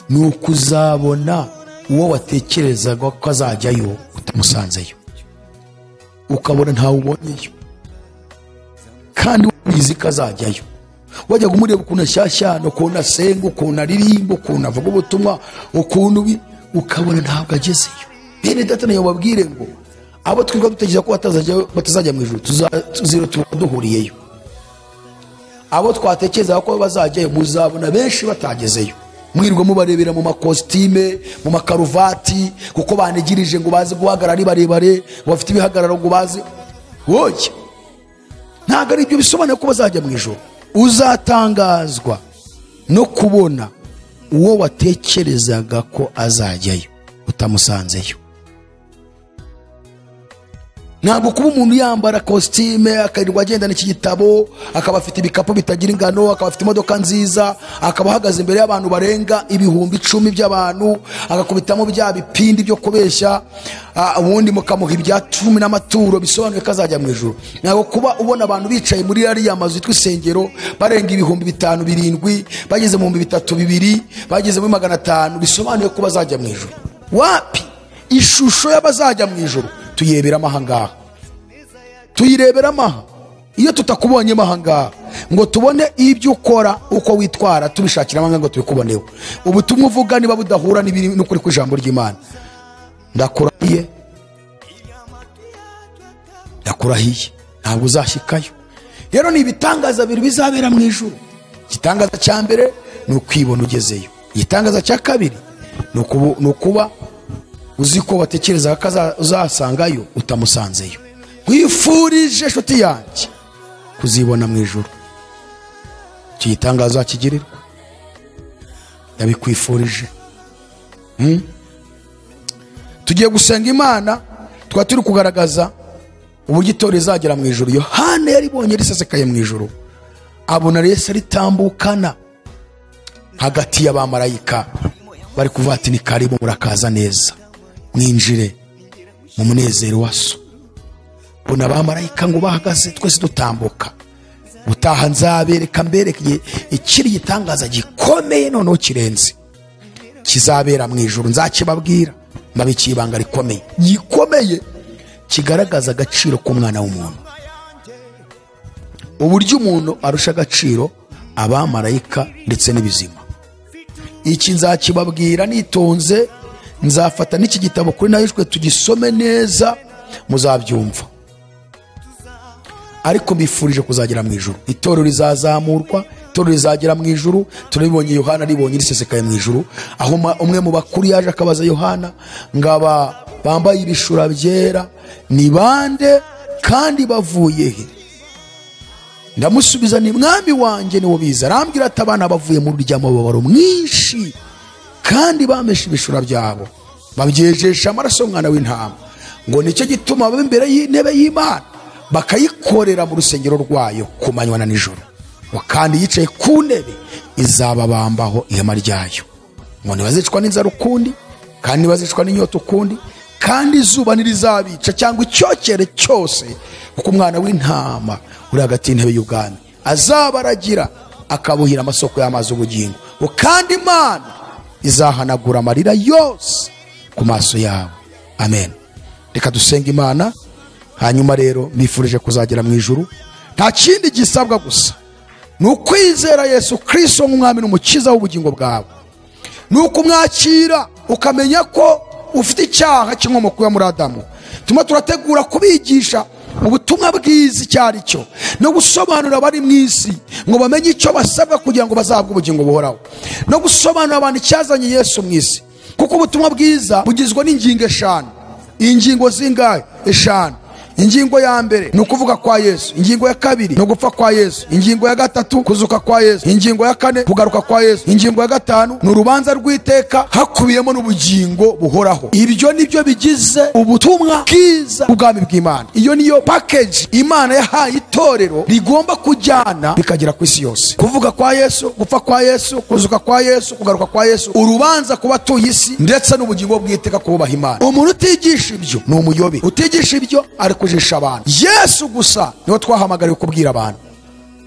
ni ukuzabona uwo watekerezaga ko azajyayo utamusanzeyo, ukabona ntawe ubonyeyo kandi ubizi ko azajyayo. Wajya kumureba ukuntu ashyashyana, ukuntu asenga, ukuntu aririmba, ukuntu avuga ubutumwa, ukuntu ukabona ntabwo agezeyo. Bene data nayo babwire ngo abo twirirwa dutekereza ko batazajya mu ijuru, tuzira tuba duhuriyeyo. Abo twatekereza ko bazajyayo muzabona benshi batagezeyo. Mwirwa mubarebera mu makositime, mu makaruvati, kuko banigirije ngo baze guhagarara ari barebare, bafite ibihagararo ngo baze. Woye, ntabwo ari ibyo bisobanuye ko bazajya mu ijuru. Uzatangazwa no kubona uwo watekerezaga ko azajyayo utamusanzeyo. Ntabwo kuba umuntu yambara kositime, akarirwa agendana iki gitabo, akaba afite ibikapu bitagira ingano, akaba afite imodoka nziza, akaba ahagaze imbere y'abantu barenga 10,000 by'abantu, agakubitamo bya bipindi byo kubeshya, ubundi mukamuha ibya 10 n'amaturo, bisobanuye ko azajya mu ijuru. Ntabwo kuba ubona abantu bicaye muri ariya mazu yitwa isengero barenga 5,000 7, bageze mu 3,000 2, bageze muri 500, bisobanuye ko bazajya mu ijuru. Wapi? Ishusho y'abazajya mu ijuru tuyirebera amahangaha, tuyirebera amaha. Iyo tutakubonye amahangaha ngo tubone ibyo ukora, uko witwara, tubishakira amahanga ngo tubikuboneho. Ubutumwa uvuga niba budahura n'ukuri kw'ijambo ry'Imana, ndakurahiye, ndakurahiye, ntabwo uzashyikayo. Rero ni ibitangaza bibiri bizabera mu ijuru. Igitangaza cya mbere ni ukwibona ugezeyo. Igitangaza cya kabiri ni ukuba uzi ko batekereza ko uzasangayo utamusanzeyo. Nkwifurije inshuti yanjye kuzibona mu ijuru. Iki gitangaza kigirirwa, ndabikwifurije. Tugiye gusenga Imana, twaba turi kugaragaza uburyo itorero rizagera mu ijuru. Yohana yaribonye risesekaye mu ijuru, abona Yesu ritambukana hagati y'abamarayika bari kuvuga ati ni karibu, murakaza neza, mwinjire mu munezero wa so. Bona abamarayika ngo bahagaze, twese dutambuka. Utaha nzabereka, mbereke ikiri gitangaza gikomeye noneho kirenze kizabera mu ijuru. Nzakibabwira, mbabikiye ibanga rikomeye gikomeye kigaragaza agaciro k'umwana w'umuntu, uburyo umuntu arusha agaciro abamarayika ndetse n'ibizima. Iki nzakibabwira nitonze, nzafata n'iki gitabo kuri nahishwe tugisome neza, muzabyumva. Ariko mbifurije kuzagera mu ijuru. Itorero rizazamurwa, itorero rizagera mu ijuru. Turabibonye Yohana ribonye risesekaye mu ijuru, aho umwe mu bakuru yaje akabaza Yohana ngaba bambaye ibishura byera ni bande kandi bavuye he? Ndamusubiza ni mwami wanjye niwo biza. Arambwira ati abana bavuye mu ry'amababaro mwinshi kandi bameshe ibishura byabo, babyejesha amaraso y'umwana w'intama, ngo nicyo gituma baba imbere y'intebe y'Imana bakayikorera mu rusengero rwayo ku manywa na nijoro, kandi yicaye ku ntebe izababambaho ihema ryayo. Ngo ntibazicwa n'inzara ukundi, kandi ntibazicwa n'inyota ukundi, kandi izuba ntirizabica cyangwa icyokere cyose, kuko umwana w'intama uri hagati y'intebe y'ubwami azabaragira akabuhira amasoko y'amazi y'ubugingo, kandi Imana izahanagura amarira yose ku maso yabo. Amen. Reka dusenge Imana. Hanyuma rero mbifurije kuzagera mu ijuru. Nta kindi gisabwa gusa ni ukwizera Yesu Kristo nk'umwami n'umukiza w'ubugingo bwawe, ni ukumwakira ukamenya ko ufite icyaha cy'inkomoko ya muri Adamu. Tuma turategura kubigisha ubutumwa bwiza icyo ari cyo, no gusobanurira abari mu isi ngo bamenye icyo basabwa kugira ngo bazahabwe ubugingo buhoraho, no gusobanurira abantu icyazanye Yesu mu isi. Kuko ubutumwa bwiza bugizwe n'ingingo eshanu. Ingingo zingahe? 5. Ingingo ya mbere ni ukuvuga kwa Yesu. Ingingo ya kabiri ni ugupfa kwa Yesu. Ingingo ya gatatu kuzuka kwa Yesu. Ingingo ya kane kugaruka kwa Yesu. Ingingo ya gatanu ni urubanza rw'iteka hakubiyemo n'ubugingo buhoraho. Ibyo nibyo bigize ubutumwa bwiza bw'ubwami bw'Imana. Iyo niyo package Imana yahaye itorero rigomba kujyana bikagera ku isi yose. Kuvuga kwa Yesu, gupfa kwa Yesu, kuzuka kwa Yesu, kugaruka kwa Yesu, urubanza ku batuye isi ndetse n'ubugingo bw'iteka kububaha Imana. Umuntu utigisha ibyo ni umuyobe. Utigisha ibyo ari kujisha abantu. Yesu gusa niwe twahamagariwe kubwira abantu.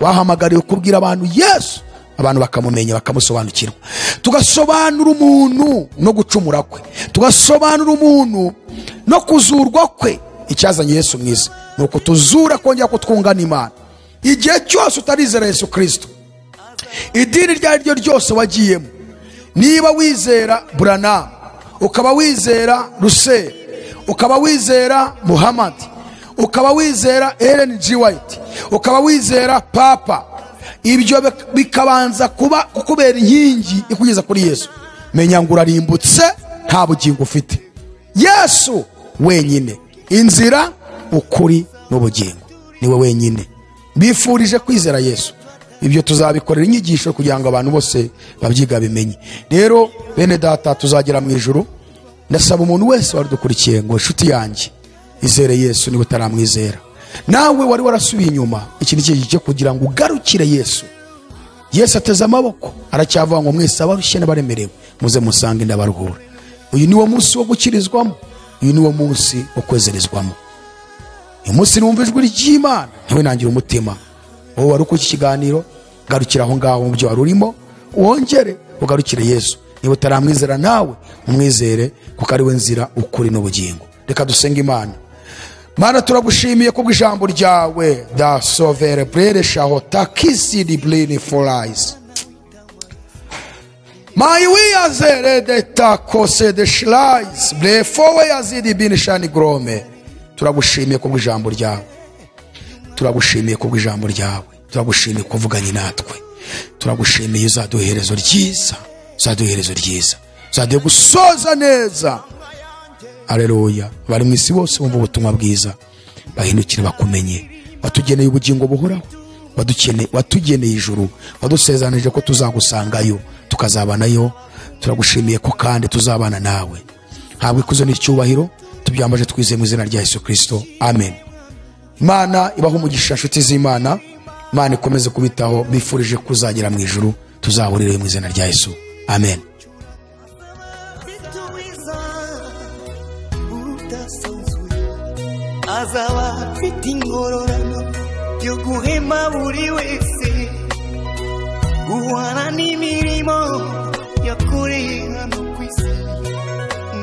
Wahamagariwe kubwira abantu Yesu, abantu bakamumenya bakamusobanukirwa. Tugasobanura umuntu no gucumura kwe, tugasobanura umuntu no kuzurwa kwe. Icyazanye Yesu mwiza ni ukutuzura kongera kutwungana Imana. Igihe cyose utarizera Yesu Kristo, idini iryo ari ryo ryose wagiyemo, niba wizera Branham, ukaba wizera Russell, ukaba wizera Muhammad, ukaba wizera Ellen G. White, ukaba wizera Papa, ibyo bikabanza kuba kukubera inkingi ikugeza kuri Yesu, menya ngo urarimbutse, nta bugingo ufite. Yesu wenyine inzira, ukuri n'ubugingo, niwe wenyine. Bifurije kwizera Yesu. Ibyo tuzabikorera inyigisho kugira ngo abantu bose babyiga bimenye. Rero bene data, tuzagera mu ijuru. Ndasaba umuntu wese wari dukurikiye ngo inshuti yanjye izere Yesu niba utaramwizera. Nawe wari warasubiye inyuma, iki ni cyo kugira ngo ugarukire Yesu. Yesu ateze amaboko aracyavuga ngo mwese abarushye n'abaremerewe muze musange ndabaruhura. Uyu niwo munsi wo gukirizwamo, uyu niwo munsi wo kwezerezwamo. Uyu munsi numva ijwi ry'Imana ntiwe nangira umutima. Wowe wari uko iki kiganiro, garukira aho ngaho mu byo wari urimo, wongere ugarukire Yesu. Niba utaramwizera nawe umwizere, kuko ari we nzira, ukuri n'ubugingo. Reka dusenge Imana. Mana, turagushimiye kubw'ijambo ryawe. Da sovere brere shahota kisi di blini for eyes. My we azere de takose de shlais blefowe yazidi bin shani grome. Turagushimiye kubw'ijambo ryawe. Turagushimiye kubw'ijambo ryawe. Turagushimiye kuvuganye natwe. Turagushimiye uzaduha iherezo ryiza. Uzaduha iherezo ryiza. Uzaduha gusoza neza. Haleluya. Bari mu isi bose bumva ubutumwa bwiza, bahindukire bakumenye. Watugeneye ubugingo buhoraho, watugeneye ijuru, wadusezeranije ko tuzagusangayo tukazabanayo. Turagushimiye ko kandi tuzabana nawe. Habwe ikuzo n'icyubahiro, tubyambaje twizeye mu izina rya Yesu Kristo, amen. Imana ibahe umugisha nshuti z'Imana. Imana ikomeze kubitaho. Bifurije kuzagera mu ijuru, tuzahurire mu izina rya Yesu, amen. Azaba afite ingororano yo guhema buri wese guhana n'imirimo yakoreye hano ku isi.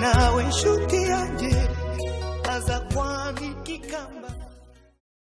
Nawe nshuti yanjye aza kwambika ikamba.